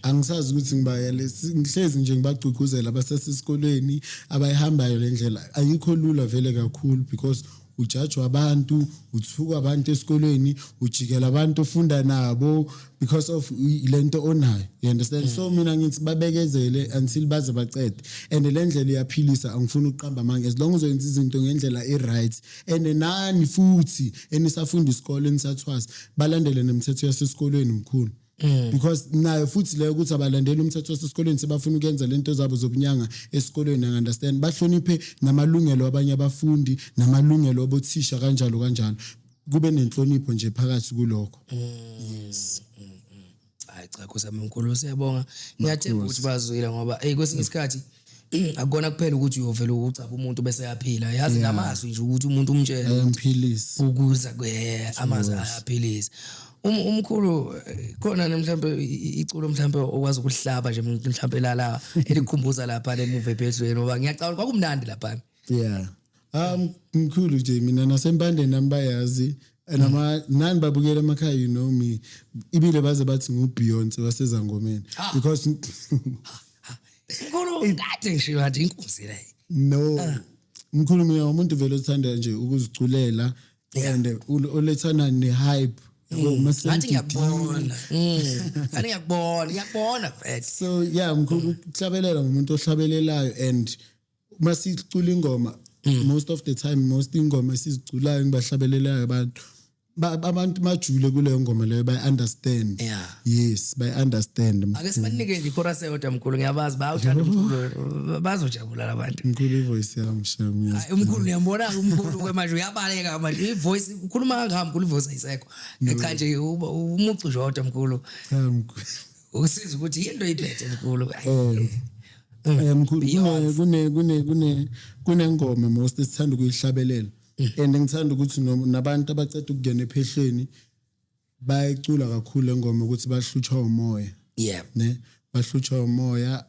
Angisazi ukuthi ngibayele, ngihlezi nje ngibagcugcuzela abasesesikolweni abayihambayo le ndlela. Ayikho lula vele kakhulu, because ujajwa abantu, uthuka abantu esikolweni, ujikela abantu ofunda nabo because of lento onayo, you understand? So mina ngithi babekezele until baze bacede. And le ndlela iyaphilisa, angifuni ukuqamba amanga, as long as uyenza izinto ngendlela e-right. And nani futhi enisafunda isikole, enisathwasa, balandele nemithetho yasesikolweni mkhulu, because nayo futhi leyo ukuthi abalandeli umthetho wasesikolweni, sebafuna ukuyenza lento zabo zobunyanga esikolweni, understand? Bahloniphe namalungelo abanye abafundi namalungelo abothisha, kanjalo kanjalo, kube nenhlonipho nje phakathi kulokho. Yes.
Hayi cha, Nkosi mkhulu, siyabonga. Ngiyathemba ukuthi bazwile, ngoba hey, kwesinye isikhathi akukona kuphela ukuthi uyovela ucapha umuntu bese yaphila, yazi, namazwi nje ukuthi umuntu umtshele
Ayamphilisa.
Ukuza kwe amazwi ayaphilisa. Umkhulu, khona mhlambe iculo mhlambe okwazi ukuhlaba nje mhlambe lala elikhumbuza lapha lemuva ebhedlweni, ngoba ngiyacabanga kwakumnandi lapha?
Yeah, mkhulu nje, mina nasempandeni nami bayazi, nama nani babukela emakhaya, you know me, ibile baze bathi ngu-Beyonce wasezangomeni because
Mkhulu, kade ngisho ngathi inkunzi le.
No mkhulu, mina umuntu vele othanda nje ukuziculela and olethana ne-hype, yabo, mase
Ngathi ngiyakubona, ngathi ngiyakubona, ngiyakubona vele.
So yeah mkhulu, ukuhlabelela, ngumuntu ohlabelelayo, and masicula ingoma, most of the time, most ingoma esiziculayo ngibahlabelelayo abantu, abantu majule kuleyo ngoma leyo, bay understand. Yes, bay understand.
Ake sibanike nje ichorus eyodwa mkhulu, ngiyabazi bayawuthanda umculo, bazojabula labantu.
Mkhulu, ivoice yami sham, yes.
Hayi umkhulu, ngiyambona umkhulu ke manje uyabaleka manje, ivoice ukhuluma kangaka mkhulu, ivoice ayisekho. Cha nje, umucu nje wodwa mkhulu.
Cha mkhulu.
Usiza ukuthi yinto iphethe mkhulu.
Mkhulu, kune kune kune kune kunengoma most esithanda ukuyihlabelela. And ngithanda ukuthi nabantu abaceda ukungena ephehlweni bayayicula kakhulu le ngoma ukuthi bahlutshwa umoya. Ne, bahlutshwa umoya,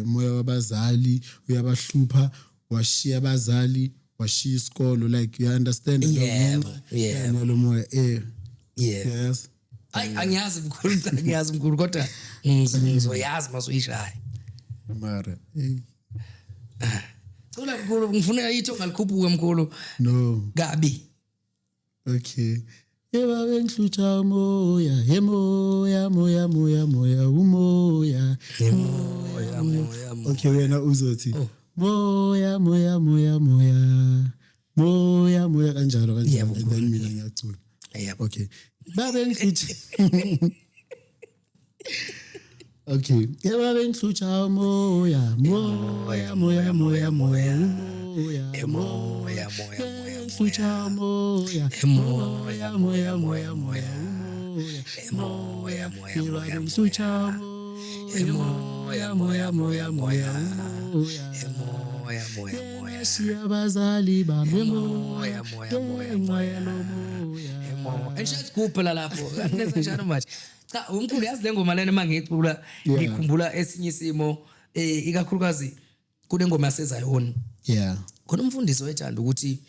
moya wabazali uyabahlupha, washiya abazali, washiya isikolo, like you understand?
Yebo.
Lo moya
Yes. Ay, angiyazi mkhulu, angiyazi mkhulu, kodwa ngizoyazi masuyishaya.
Mara
Cula mkhulu, ngifuna ithonga likhuphuke mkhulu.
No.
Kabi.
Okay. Yeba benhlutha moya, he moya, moya, moya, moya, umoya.
Moya, moya, moya.
Okay, wena uzothi moya, moya, moya, moya. Moya, moya, kanjalo kanjalo. And then mina ngiyacula.
Yebo.
Okay. Babenhlutha. Okay. Yeba benhlutha moya, moya, moya, moya, moya, moya,
Moya, moya, moya.
Benhlutha moya,
Moya,
moya, moya, moya, moya.
Moya, moya,
Yeba
moya.
benhlutha moya,
Moya,
moya, moya, moya, moya.
Moya, moya, moya.
Shiya abazali bami,
Moya, moya, moya,
moya, lo moya.
Moya. Engishaye isigubhu la lapho. Nenza njani manje? Cha, umkhulu, yazi le ngoma lena mangiyicula ngikhumbula esinye isimo, ikakhulukazi kule ngoma yaseZayoni. Khona umfundisi wethanda ukuthi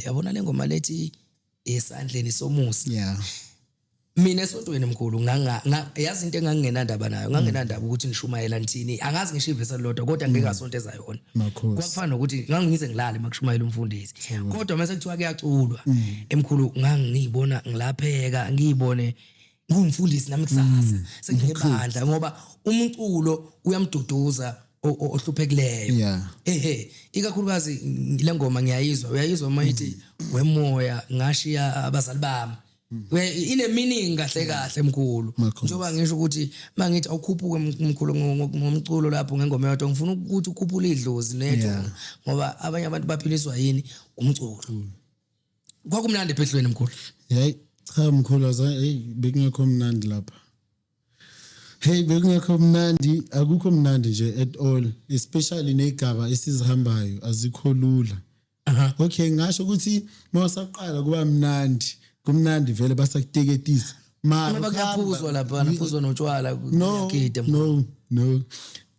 yabona le ngoma lethi esandleni somusa. Mina esontweni mkhulu yazi into engangingenandaba nayo, ngangingenandaba ukuthi nishumayela nithini, angazi ngisho ivesi elilodwa, kodwa ngike ngasonto eZayoni. Kwakufana nokuthi ngangize ngilale makushumayela umfundisi, kodwa mase kuthiwa kuyaculwa emkhulu, ngangiyibona ngilapheka, ngiyibone ngumfundisi nami kusasa senginebandla, ngoba umculo uyamduduza ohluphekileyo. Ehe, ikakhulukazi le ngoma ngiyayizwa, uyayizwa uma ithi wemoya ngashiya abazali bami. Ine meaning kahle kahle mkhulu, njengoba ngisho ukuthi mangithi awukhuphuke mkhulu ngomculo lapho ngengoma yodwa, ngifuna ukuthi ukhuphule idlozi nedonga, ngoba abanye abantu baphiliswa yini umculo. Kwakumnandi ephehlweni mkhulu?
Hey cha mkhulu, hey bekungekho mnandi lapha. Hey bekungekho mnandi, akukho mnandi nje at all, especially negaba esizihambayo azikho lula. Okay, ngasho ukuthi mawusaqala kuba mnandi, kumnandi vele basakuteketisa.
Mara kuyaphuzwa lapha, naphuzwa notshwala,
kuyagida. No, no.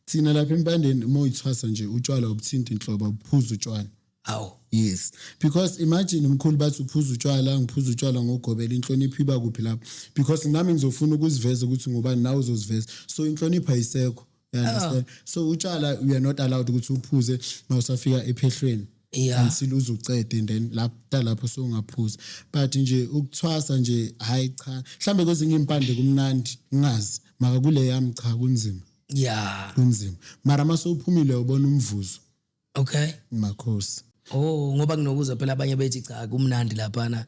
Thina lapha empandeni moyithwasa nje utshwala ubuthinta inhlobo, uphuza utshwala.
Awu.
Yes, because imagine umkhulu bathi uphuza utshwala, ngiphuza utshwala ngogobela, inhlonipho iba kuphi lapho? Because nami ngizofuna ukuziveza ukuthi ngubani, nawe uzoziveza. So inhlonipho ayisekho. You understand? So utshwala we are not allowed ukuthi uphuze mawusafika ephehlweni. Until uzucede, and then lapha lapho sowungaphuza. But nje ukuthwasa nje hayi cha. Mhlambe kwezinye impande kumnandi, ngingazi. Mara kule yami cha kunzima. Kunzima. Mara mase uphumile ubona umvuzo.
Okay.
Makhosi.
Oh, ngoba kunokuza phela abanye bethi cha kumnandi laphana,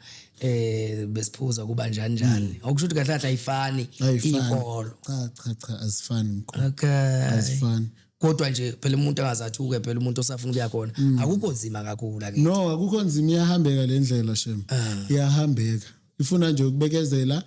besiphuza kuba njani njani. Okusho ukuthi kahle kahle ayifani inkolo.
Cha cha cha azifani mkhulu.
Okay.
Azifani.
Kodwa nje phela umuntu angazathuke phela umuntu osafuna ukuya khona akukho nzima kakhulu ake.
No, akukho nzima, iyahambeka le ndlela shem. Iyahambeka. Ifuna nje ukubekezela,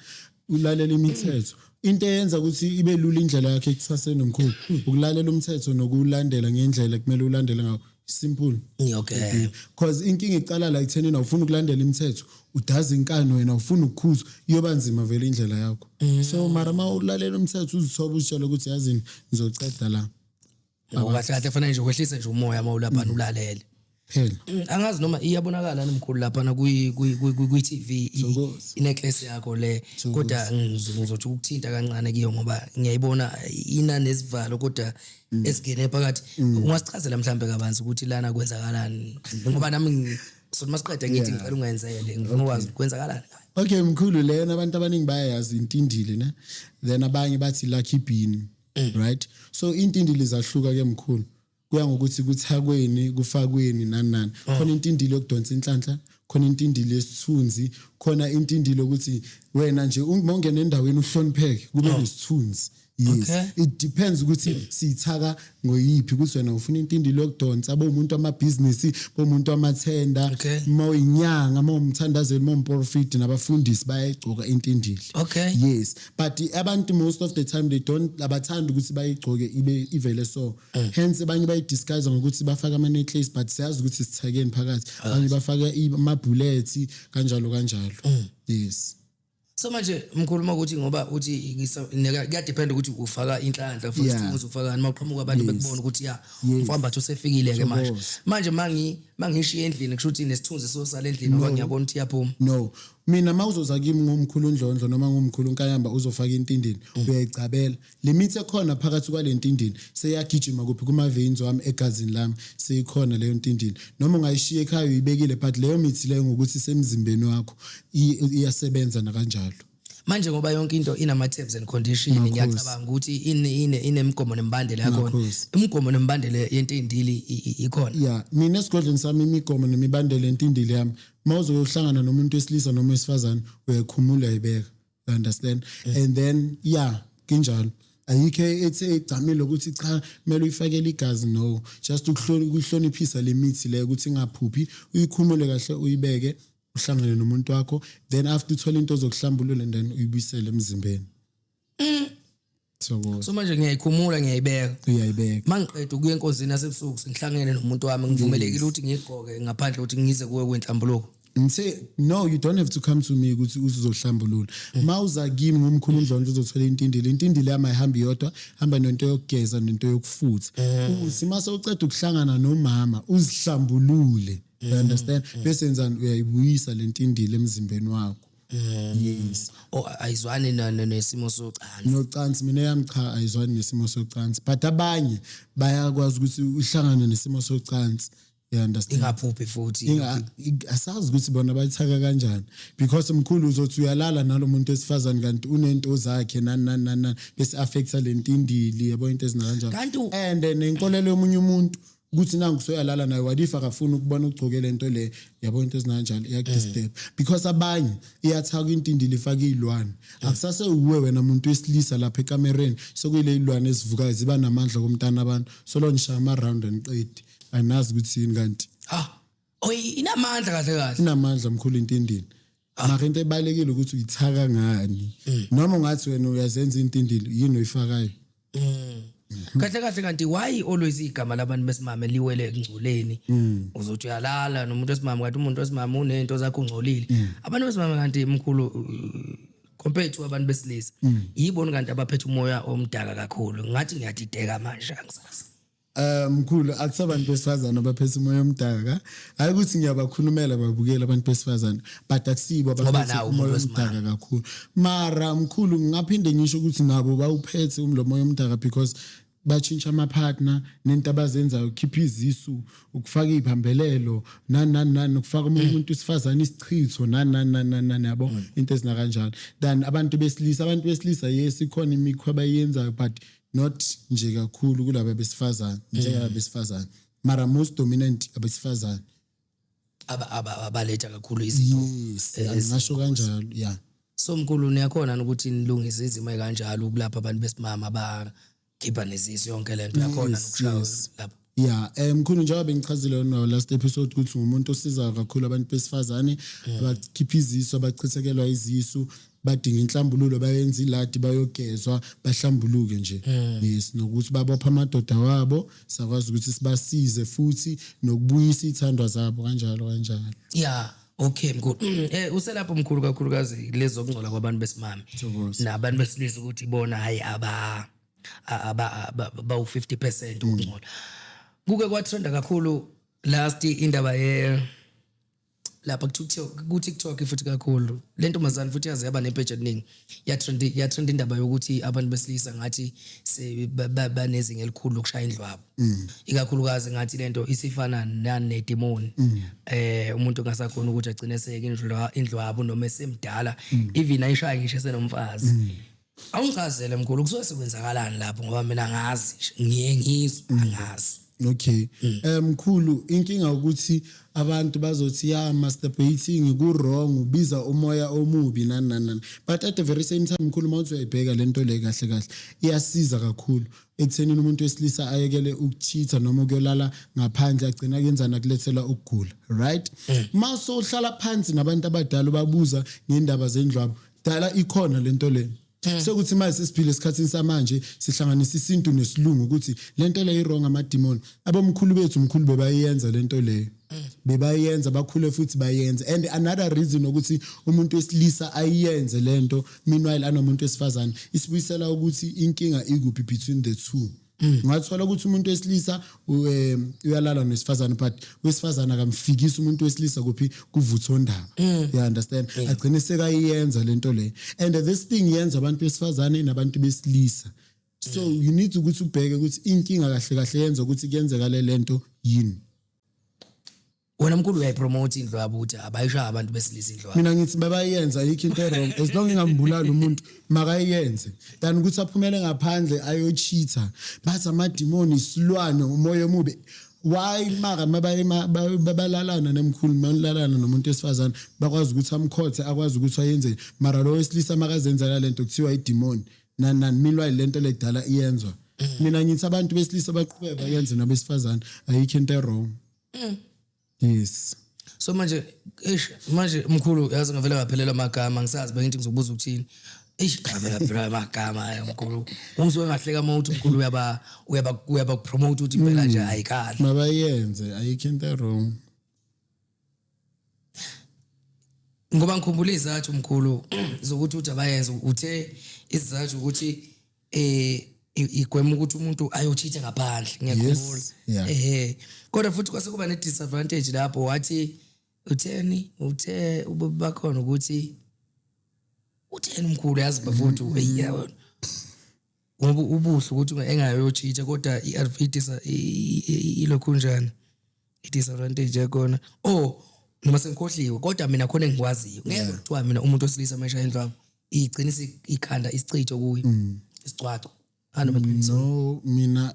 ulalela imithetho. Into eyenza ukuthi ibe lula indlela yakhe ekuthwaseni omkhulu ukulalela umthetho nokulandela ngendlela kumele ulandele ngawo. Simple.
Okay.
Because inkinga iqala la ekuthenini awufuni ukulandela imithetho, udaza inkani wena, ufuna ukukhuzwa, iyoba nzima vele indlela yakho. So mara uma ulalela umthetho uzithoba uzitshela ukuthi yazini ngizoceda la.
Ngoba kahle kahle fanele nje ukwehlise nje umoya uma ulapha ulalele.
Phela.
Angazi noma iyabonakala nomkhulu lapha kwi kwi TV inecklace yakho le, kodwa ngizothi ukuthinta kancane kiyo ngoba ngiyayibona ina nesivalo kodwa esingene phakathi. Ungasichazela mhlambe kabanzi ukuthi lana kwenzakalani, ngoba nami sothi masiqede ngithi ngicela ungenzele, ngifuna ukwazi kwenzakalani.
Okay mkhulu, lena abantu abaningi bayayazi intindile ne, then abanye bathi lucky bean, right? So intindile zahluka ke mkhulu, kuya ngokuthi kuthakweni, kufakweni nani nani. Khona intindile yokudonsa inhlanhla, khona intindile yesithunzi, khona intindile ukuthi Wena nje uma ungena endaweni uhlonipheke, kube nesithunzi, yes. It depends ukuthi siyithaka ngoyiphi, ukuthi wena ufuna intindili yokudonsa bomuntu amabhizinisi, bomuntu amathenda, uma uyinyanga, uma umthandazeli, uma umprofiti, nabafundisi bayayigcoka intindili. Yes, but abantu most of the time they don't, abathandi ukuthi bayigcoke ibe ivele, so hence abanye bayidisguise ngokuthi bafake ama-necklace, but siyazi ukuthi sithakeni phakathi. Abanye bafake ama-bullets, kanjalo kanjalo, yes.
So manje mkhuluma ukuthi ngoba uthi kuyadepend ukuthi ufaka inhlanhla, futhi ukuthi ufakani uma uqhamuka abantu bekubona ukuthi ya, umfambatha usefikile ke manje.
Thokoza.
Manje mangishiye endlini, kusho ukuthi nesithunzi sosala endlini, ngoba ngiyabona ukuthi iyaphuma.
No, mina uma uzoza kimi ngomkhulu Ndlondlo noma ngomkhulu Nkayamba, uzofaka intindini, uyayigcabela le mithi ekhona phakathi kwale ntindini, seyagijima kuphi? Kuma-veins wami, egazini lami seyikhona leyo ntindini. Noma ungayishiya ekhaya uyibekile, but leyo mithi leyo ngokuthi isemzimbeni wakho iyasebenza nakanjalo.
Manje ngoba yonke into inama-terms and condition, ngiyacabanga ukuthi inemigomo nemibandela yakhona.
Makhosi.
Imigomo nemibandela yentindili ikhona?
Ya, mina esigodlweni sami imigomo nemibandela entindili yami, uma uzoyohlangana nomuntu wesilisa noma wesifazane, uyayikhumula, uyayibeka, you understand? And then yeah, kinjalo, ayikho ethi egcamile ukuthi cha, kumele uyifakele igazi. No, just ukuhloniphisa le mithi leyo ukuthi ingaphuphi, uyikhumule kahle, uyibeke, uhlangane nomuntu wakho, then after uthole into zokuhlambulula and then uyibuyisele emzimbeni. Thokoza.
So manje ngiyayikhumula, ngiyayibeka?
Uyayibeka.
Mangiqeda ukuya enkonzini yasebusuku, sengihlangene nomuntu wami, ngivumelekile ukuthi ngiyigqoke ngaphandle ukuthi ngize kuwe kwenhlambuluko?
Ngithe no, you don't have to come to me ukuthi uzohlambulula. Mawuza kimi ngomkhulu Ndlondlo uzothola intindili. Intindili yami ayihambi yodwa, hamba nento yokugeza nento yokufutha. Uthi mase uceda ukuhlangana nomama uzihlambulule. You understand? Bese enzani? Uyayibuyisa lentindili emzimbeni wakho. Yes.
Oh, ayizwani nesimo socansi?
Nocansi, mina yami cha, ayizwani nesimo socansi. But abanye bayakwazi ukuthi uhlangane nesimo socansi. You understand?
Ingaphuphi futhi?
Asazi ukuthi bona bayithaka kanjani, because mkhulu uzothi uyalala nalo muntu wesifazane kanti unento zakhe, nani nani nani nani, bese affecta le ntindili, yabo, into ezinakanjalo. And nenkolelo yomunye umuntu ukuthi nangu soyalala naye, what if akafuni ukubona ugcoke lento le, yabo, into ezinakanjalo, iyakudisturb, because abanye iyathaka intindili, ifake iy'lwane. Akusase uwe wena muntu wesilisa lapha ekamereni, sekuyile iy'lwane ezivukayo, ziba namandla komntana abantu, solo nishaya ama-round aniqedi, anazi ukuthi yini kanti.
Ha, oh, inamandla kahle kahle?
Inamandla mkhulu intindini, mara into ebalekile ukuthi uyithaka ngani, noma ungathi wena uyazenza intindili, yini oyifakayo?
Kahle kahle kanti why always igama labantu besimame liwele ekungcoleni? Uzothi uyalala nomuntu wesimame, kanti umuntu wesimame unento zakhe, ungcolile. Abantu besimame kanti mkhulu, compared to abantu besilisa, yibona kanti abaphethe umoya omdaka kakhulu? Ngathi ngiyadideka manje, angisazi.
Mkhulu, akusabantu besifazane abaphethe umoya omdaka. Hayi ukuthi ngiyabakhulumela, babukela abantu besifazane, but akusibo
Ngoba
abaphethe
nawe
umoya
umuntu wesimame.
omdaka kakhulu. Mara mkhulu, ngingaphinde ngisho ukuthi nabo bawuphethe lo moya omdaka, because batshintsha ama-partner nento abazenzayo, ukukhipha izisu, ukufaka iy'phambelelo, nani nani nani, ukufaka omunye umuntu wesifazane isichitho, nani nani nani nani nani, yabo, into ezinakanjalo, than abantu besilisa. Abantu besilisa, yes, ikhona imikhwa abayenzayo, but not nje kakhulu kulaba besifazane, njengaba besifazane, mara most dominant abesifazane.
Abaletha kakhulu izinto.
Yes, ngingasho kanjalo, yeah.
So mkhulu, niyakhona ukuthi nilungise izimo ey'kanjalo ukulapha abantu besimama abakhipha nezisu, yonke lento yakhona, nokushaya lapho?
Yeah, mkhulu, njengoba bengichazile no last episode ukuthi ngumuntu osiza kakhulu abantu besifazane abakhipha izisu, abachithekelwa izisu, badinga inhlambululo, bayenza iladi, bayogezwa, bahlambuluke nje. Yes, nokuthi babopha amadoda wabo, sakwazi ukuthi sibasize futhi nokubuyisa ithandwa zabo, kanjalo kanjalo.
Yeah, okay mkhulu. Uselapho mkhulu, kakhulukazi lezi zokungcola kwabantu besimame
Thokoza.
nabantu besilisa, ukuthi bona hayi, bawu 50% ukungcola. Kuke kwatrenda kakhulu last indaba ye lapha ku TikTok futhi kakhulu, le ntombazane futhi yaze yaba nepage eningi, yatrend indaba yokuthi abantu besilisa ngathi banezinga elikhulu lokushaya indlwabo, ikakhulukazi ngathi lento isifana nanedemon, umuntu ongasakhona ukuthi agcine seke indlwabo noma esemdala, even ayishaya ngisho esenomfazi. Awungichazele mkhulu, kusuke sekwenzakalani lapho, ngoba mina ngazi nje, ngiye ngizwe, angazi.
Okay. Mkhulu, inkinga ukuthi abantu bazothi ya, masturbating ku wrong, ubiza umoya omubi, nani nani nani. But at the very same time, mkhulu, mawuthi uyayibheka lento le, kahle kahle iyasiza kakhulu ekuthenini umuntu wesilisa ayekele ukucheata noma ukuyolala ngaphandle, agcina kuyenzana kulethela ukugula, right? Mase uhlala phansi nabantu abadala, babuza ngendaba zendlwabo, dala ikhona lento le. Sekuthi manje sesiphile esikhathini samanje, sihlanganisa isintu nesilungu ukuthi lento le i-wrong, amadimoni. Abomkhulu bethu, mkhulu, bebayenza lento leyo, bebayenza, bakhule futhi bayenze. And another reason ukuthi umuntu wesilisa ayiyenze lento meanwhile anomuntu wesifazane, isibuyisela ukuthi inkinga ikuphi between the two. Ungathola ukuthi umuntu wesilisa uyalala nesifazane, but wesifazane akamfikisi umuntu wesilisa kuphi, kuvuthondaba, you understand? Agcine sekayiyenza lento le. And this thing yenza abantu besifazane nabantu besilisa, so you need ukuthi ubheke ukuthi inkinga kahle kahle yenza ukuthi kuyenzeka le lento yini.
Wena mkhulu, uyayipromote indlu yabo ukuthi abayishaya abantu besilisa indlu yabo?
Mina ngithi babayenza, ayikho into wrong as long ingambulali umuntu, makayenze, than ukuthi aphumele ngaphandle ayocheata, bathi amadimoni, isilwane, umoya omubi. Why mara mabalalana nemkhulu, malalana nomuntu wesifazane, bakwazi ukuthi amkhothe, akwazi ukuthi ayenzeni, mara lo wesilisa makazenzela lento kuthiwa idimoni, nani nani? Meanwhile lento lekudala iyenzwa. Mina ngithi abantu besilisa baqhubeke bayenze, nabesifazane, ayikho into wrong, yes.
So manje, eish, manje mkhulu, yazi ngavele ngaphelelwa amagama, ngisazi bengithi ngizobuza ukuthini. Eish, ngavele ngaphelelwa amagama. Hayi mkhulu, ungizwe ngahleka uma uthi mkhulu uyaba promote ukuthi impela nje ayikhali.
Mabayenze, ayikho into wrong.
Ngoba ngikhumbula izathu, mkhulu, zokuthi uthi abayenze. Uthe isizathu ukuthi igwema ukuthi umuntu ayocheata ngaphandle, ngiyakhumbula.
Yes, yeah.
Ehe, kodwa futhi kwase kuba ne disadvantage lapho. Wathi utheni? Uthe ububi bakhona ukuthi utheni, mkhulu? Yazi bafowethu, eyi, yabona, ngoba ubuhle ukuthi engayocheata, kodwa i-advantage ilokhu njani, i-disadvantage yakhona, oh, noma sengikhohliwe, kodwa mina khona engikwaziyo, ngeke kuthiwa mina umuntu wesilisa meshaya indlwabo igcina ikhanda isichitho kuyo, isicwaco anoma qiniso.
No, mina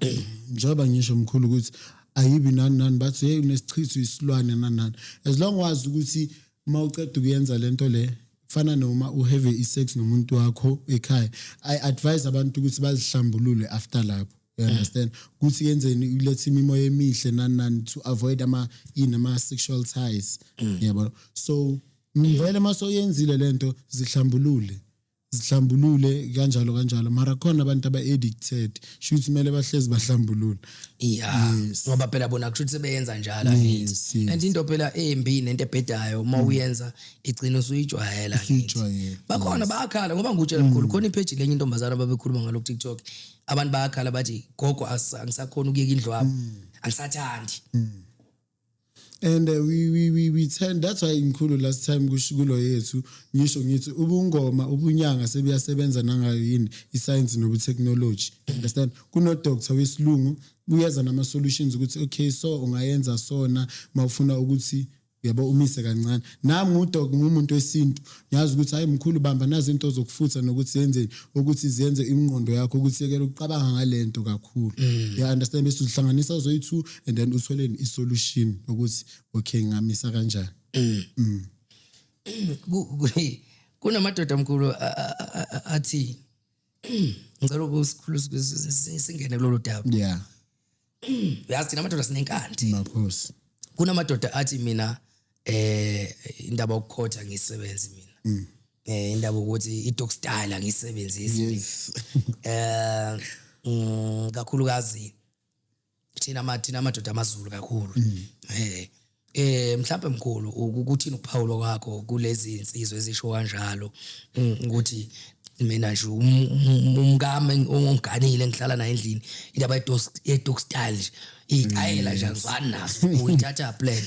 njengoba ngisho, mkhulu, ukuthi ayibi nani nani, bathi hey, unesichitho, isilwane, nani nani, as long wazi ukuthi uma uceda ukuyenza lento le, kufana noma uhave i-sex nomuntu wakho ekhaya, I advise abantu ukuthi bazihlambulule after lapho, you understand, ukuthi yenzeni, ulethe imimoya emihle, nani nani, to avoid ama ini, ama sexual ties, yabo. So vele masoyenzile lento, zihlambulule, zihlambulule kanjalo kanjalo. Mara khona abantu aba-addicted, shuthi kumele bahlezi bahlambulule.
Ya, ngoba phela bona kusho ukuthi sebeyenza njalo, angithi?
Yes.
And into phela embi nento ebhedayo, uma uyenza igcina usuyijwayela, angithi?
Usuyijwayela.
Bakhona bayakhala, ngoba ngikutshela mkhulu, khona ipage lenye intombazana ababekhuluma ngalo ku-TikTok. Abantu bayakhala, bathi, "Gogo, angisakhona ukuyeka indlu wami, angisathandi."
And we tend, that's why, mkhulu, last time kulo yethu ngisho ngithi ubungoma, ubunyanga sebuyasebenza nangayo yini, iscience nobuTechnology, understand? Kuno doctor wesilungu uyeza nama solutions ukuthi okay, so ungayenza sona mawufuna ukuthi, yabo, umise kancane. Nami ngudog, ngumuntu wesintu, ngiyazi ukuthi hayi mkhulu, bamba nazi into zokufutha nokuthi yenzeni ukuthi ziyenze ingqondo yakho ukuthi yekele ukucabanga ngalento kakhulu, you understand? Bese uzihlanganisa zoyi-two and then utholeni i-solution ukuthi okay, ngamisa kanjani.
Kunamadoda mkhulu athi, ngicela ukusikhulu singene kulolu daba. Uyazi thina amadoda sinenkanti.
Makhosi.
Kunamadoda athi, "Mina indaba yokukhotha ngiyisebenzi mina, indaba ukuthi i-dog style angiyisebenzisi." Kakhulukazi thina amadoda amaZulu kakhulu. Mhlawumbe mkhulu, ukuthini ukuphawula kwakho kulezi insizwe ezisho kanjalo, ukuthi mina nje umkami ongiganile, ngihlala naye endlini, indaba ye-dog style nje, iyitayela nje, angizwani naso, uyithatha plan?"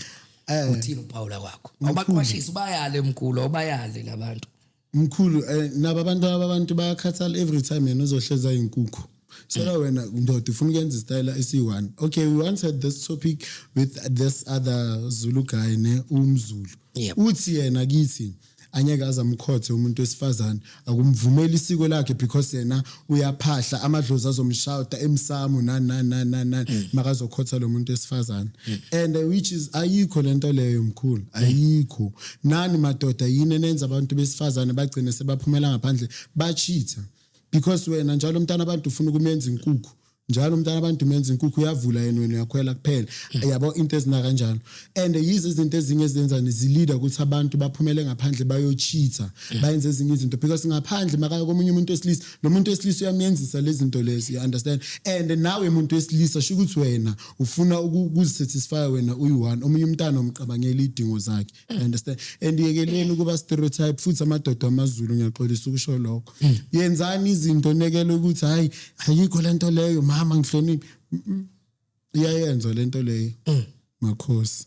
Uthini ukuphawula kwakho? Awubaqwashise, ubayale mkhulu, awubayale labantu.
Mkhulu, nabo abantu bayakhathala. Every time yena uzohleza inkukhu, so wena ndoda ufuna ukuyenza isitayela esiyi-one. Okay, we once had this topic with this other Zulu guy, ne, umZulu. Uthi yena kithi Angeke azamkhothe umuntu wesifazane, akumvumeli isiko lakhe, because yena uyaphahla, amadlozi azomshawuta emsamo, nani nani nani nani nani, makazokhotha lo muntu wesifazane. And which is ayikho lento leyo, mkhulu, ayikho. Nani madoda, yini enenza abantu besifazane bagcine sebaphumela ngaphandle, bachitha? Because wena njalo umntana abantu ufuna ukumenza inkukhu, njalo umntana abantu umenza inkukhu, uyavula yena, wena uyakhwela kuphela, yabo, into ezina kanjalo. And yizo izinto ezinye ezenzani zilida ukuthi abantu baphumele ngaphandle, bayocheata, bayenze ezinye izinto, because ngaphandle makaya komunye umuntu wesilisa, lo muntu wesilisa uyamyenzisa lezi zinto lezi, you understand? And nawe muntu wesilisa, sho ukuthi wena ufuna ukuzisatisfy wena uyi-one, omunye umntana umcabangela iy'dingo zakhe, you understand? And yekeleni ukuba stereotype futhi, amadoda amaZulu, ngiyaxolisa ukusho lokho. Yenzani izinto nekele ukuthi hayi, ayikho lento leyo, mama ngihloniphe. Iyayenza lento leyo, makhosi.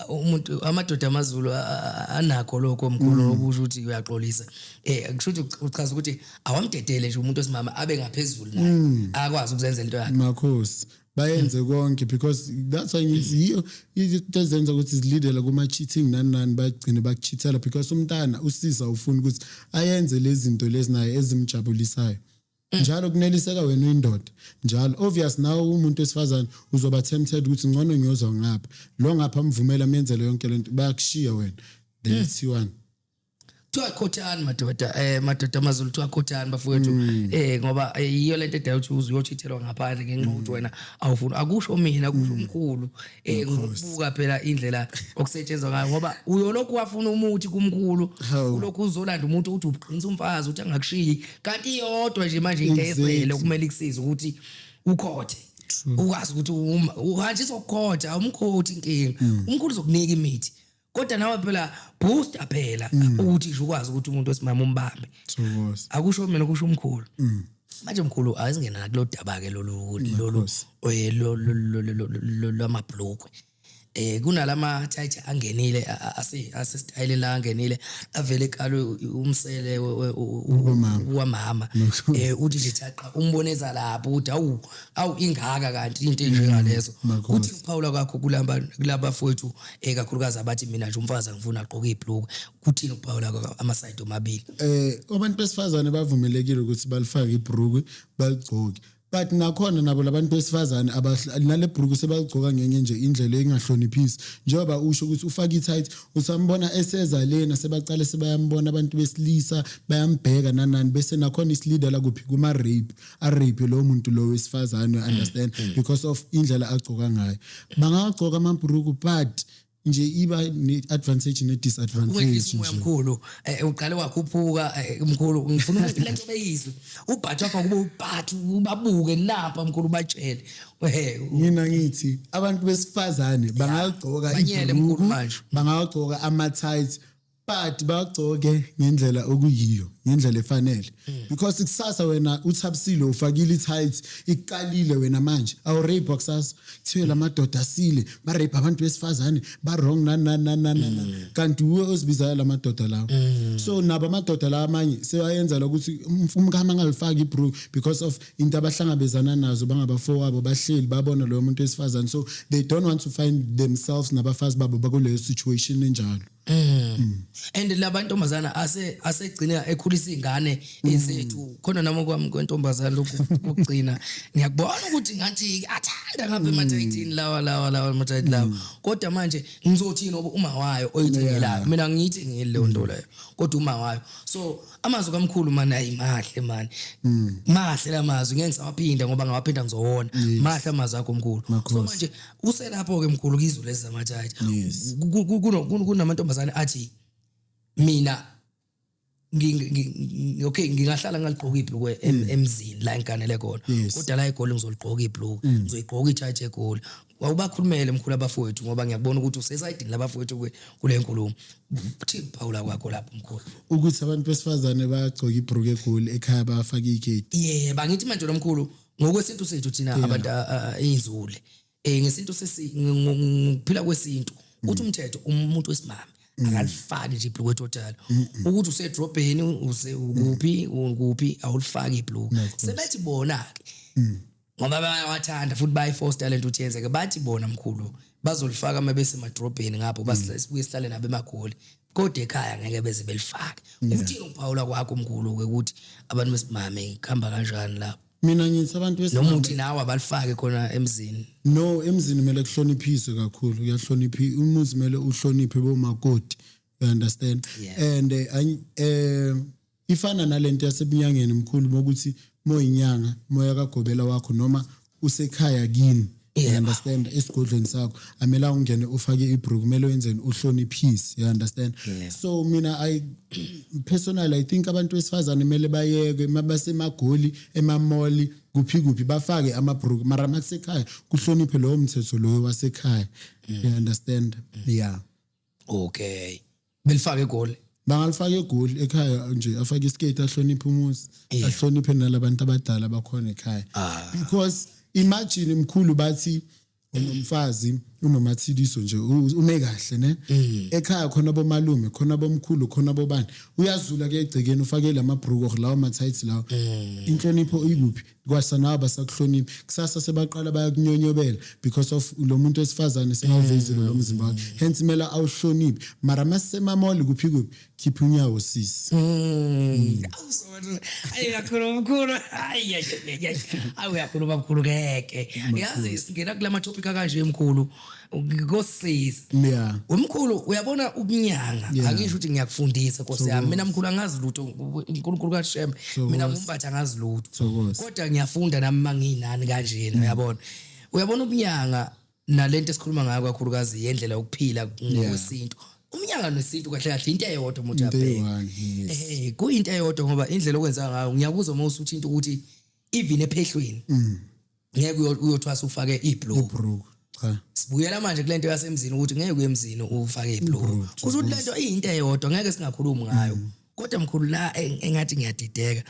Umuntu, amadoda amaZulu anakho lokho, mkhulu, okusho ukuthi uyaxolisa, kusho ukuthi uchaza ukuthi awamdedele nje umuntu osimama abe ngaphezulu naye, akwazi ukuzenzela into yakhe.
Makhosi, bayenze konke, because that's why ngithi yiyo into ezenza ukuthi zilidele kuma-cheating, nani nani, bagcine bakucheatela because umntana usisa ufuna ukuthi ayenze lezi zinto lezi naye ezimjabulisayo. Njalo kuneliseka wena uyindoda njalo, obvious nawe umuntu wesifazane uzoba tempted ukuthi ngcono ngiyozwa ngapha, lo ngapha amvumela, amenzele yonke lento, bayakushiya wena, then kuthiwani?
Kuthiwa khothani madoda, madoda amaZulu, kuthiwa khothani bafowethu, ngoba yiyo lento edala ukuthi uze uyochithelwa ngaphandle ngenxa yokuthi wena awufuni. Akusho mina, kusho umkhulu, ngokubuka phela indlela okusetshenzwa ngayo, ngoba uyolokhu wafuna umuthi kumkhulu, ulokhu uzolanda umuntu uthi uqinisa umfazi ukuthi angakushiyi, kanti iyodwa nje manje into esele okumele ikusize ukuthi ukhothe, ukwazi ukuthi uhanjiswa ukukhotha umkhothi inkinga, umkhulu uzokunika imithi, kodwa nawe phela booster phela ukuthi nje ukwazi ukuthi umuntu wesimama umbambe.
Thokoza.
Akusho mina, kusho umkhulu. Manje mkhulu, ayizingena kulolu daba ke lolu lwamabhlukwe. Kunalama tight angenile, ase style la angenile, avele ekalwe umsele wamama, uthi nje thaqa, umboneza lapho ukuthi awu awu, ingaka kanti into enjengalezo. Kuthi ukuphawula kwakho kulamba kulabafowethu, kakhulukazi abathi mina nje umfazi angifuna agqoke ibhlukwe, kuthini ukuphawula kwakho ama-side omabili?
Abantu besifazane bavumelekile ukuthi balifake ibhruku, baligcoke, but nakhona nabo labantu besifazane nale bhruku sebaligcoka ngenye nje indlela engahloniphisi, njengoba usho ukuthi ufake i-tight, usambona eseza lena, sebacale sebayambona abantu besilisa, bayambheka nanani, bese nakhona isilida la kuphi kuma-rape, arape lowo muntu lo wesifazane, you understand? Because of indlela agcoka ngayo. Bangawagcoka amabhruku, but nje iba ne-advantage ne-disadvantage.
Ungehlisa umoya
nje.
Mkhulu, uqale wakhuphuka, mkhulu, ngifuna ukuthi lento beyizwe ubhathi wakho kube ubhathi, ubabuke napa mkhulu, ubatshele.
Mina ngithi abantu besifazane bangagcoka
Banyele, mkhulu,
ibhruku,
manje.
Bangagcoka ama-tights, but bagcoke ngendlela okuyiyo, ngendlela efanele, because kusasa wena uthabisile, ufakile i-tight, iqalile wena manje awurape kusasa, kuthiwe la madoda asile, ba-rape abantu besifazane, ba-wrong, nani nani nani nani nani, kanti uwe ozibizayo la madoda lawo. So nabo amadoda lawa amanye sewayenza lokuthi umkami angalifaki ibhruku because of into abahlangabezana nazo, bangabafowabo, bahleli babona loyo muntu wesifazane, so they don't want to find themselves nabafazi babo bakuleyo situation enjalo.
And labantombazana asegcina ekhulisa ingane ezethu khona, nami kwami kwentombazana lokhu kokugcina ngiyakubona ukuthi ngathi athanda ngapha emathayithini lawa emathayithi lawa, kodwa manje ngizothini ngoba uma wayo oyithengelayo, mina ngiyithengile leyo nto leyo, kodwa uma wayo. So amazwi kamkhulu mani ayimahle mani, mahle lamazwi, ngeke ngisawaphinda ngoba ngawaphinda ngizowona. Mahle amazwi akho mkhulu. So
Makhosi.
manje uselapho ke mkhulu kizo lezi zamathayithi, kunamantombazane athi mina okay, ngingahlala ngaligqoka ibhlukwe emzini la engiganele khona, kodwa la eGoli ngizoligqoka ibhlukwe, ngizoyigqoka i-tight eGoli. Wawubakhulumele mkhulu abafowethu, ngoba ngiyakubona ukuthi usesayidini labafowethu kule nkulumo. Kuthini phawula kwakho lapho, mkhulu?
Ukuthi abantu besifazane bayagcoka ibhruku eGoli, ekhaya bayafaka iketi?
Yebo, angithi manje lo mkhulu, ngokwesintu sethu thina abantu iy'nzule, ngesintu sesi ngokuphila kwesintu, uthi umthetho umuntu wesimame akalifaki nje ibhluku total, ukuthi usedrobheni, use ukuphi ukuphi, awulifaki ibhluku. Sebethi bona ke, ngoba bayawathanda futhi bayifoster lento ukuthi yenzeke, bathi bona mkhulu bazolifaka uma besemadrobheni ngapho, sibuye sihlale nabo emaGoli. Kodwa ekhaya ngeke beze belifake. Uthini ukuphawula kwakho mkhulu ke ukuthi abantu besimame kuhamba kanjani lapho?
Mina ngithi abantu besimame,
noma uthi nawe abalifake khona emzini?
No, emzini kumele kuhloniphiswe kakhulu, kuyahloniphi umuzi, kumele uhloniphe bomakoti, you understand? And ifana nalento yasebunyangeni mkhulu, mokuthi moyinyanga moya kagobela wakho noma usekhaya kini, you understand, esigodlweni sakho amela ungene ufake ibhruku, kumele wenzeni, uhloniphise, you understand?
Yeah.
So mina I personally, I think abantu besifazane kumele bayeke mabasemagoli, emamoli, kuphi kuphi, bafake amabhruku, mara makusekhaya kuhloniphe lowo mthetho loyo wasekhaya, you understand? Yeah.
Okay, belifake egoli.
Bangalifaka egoli ekhaya nje, afake isiketi, ahloniphe umuzi, ahloniphe nalabantu abadala bakhona ekhaya, because imagine mkhulu, bathi unomfazi unomathiliso nje, ume kahle ne ekhaya, khona bomalume, khona bomkhulu, khona bobani, uyazula ke egcekeni ufake lamabhruko lawo, ma-tights lawo, inhlonipho ikuphi? Kwasa nawe basakuhloniphi kusasa, sebaqala bayakunyonyobela because of lo muntu wesifazane sewawuvezile lo mzimba wakhe, hence kumele awuhloniphe. Mara masisemamoli, kuphi kuphi, khipha unyawo sisi.
Ayi, uyakhuluma mkhulu, hayi, hayi, hayi, uyakhuluma mkhulu, ngeke yazi singena kula ma-topic akanje mkhulu, kosiza. Umkhulu, uyabona ubunyanga, angisho ukuthi ngiyakufundisa nkosi yami, mina mkhulu angazi lutho, uNkulunkulu kaShembe, mina ngumbatha, angazi lutho, kodwa ngiyafunda nami manginani kanjena, uyabona. Uyabona ubunyanga nalento esikhuluma ngayo kakhulukazi yendlela yokuphila ngokwesintu, umnyanga nesintu kahle kahle into eyodwa umuntu
Into
uyabheka.
eyi-one, yes.
Kuyinto eyodwa, ngoba indlela okwenza ngayo ngiyakuzwa uma usuthi into ukuthi even ephehlweni ngeke uyothwasa ufake ibhluku.
Ibhruku cha.
Sibuyela manje kulento yasemzini ukuthi ngeke uye emzini ufake ibhluku, kusho ukuthi lento iyinto eyodwa, ngeke singakhulumi ngayo. Kodwa mkhulu, la engathi ngiyadideka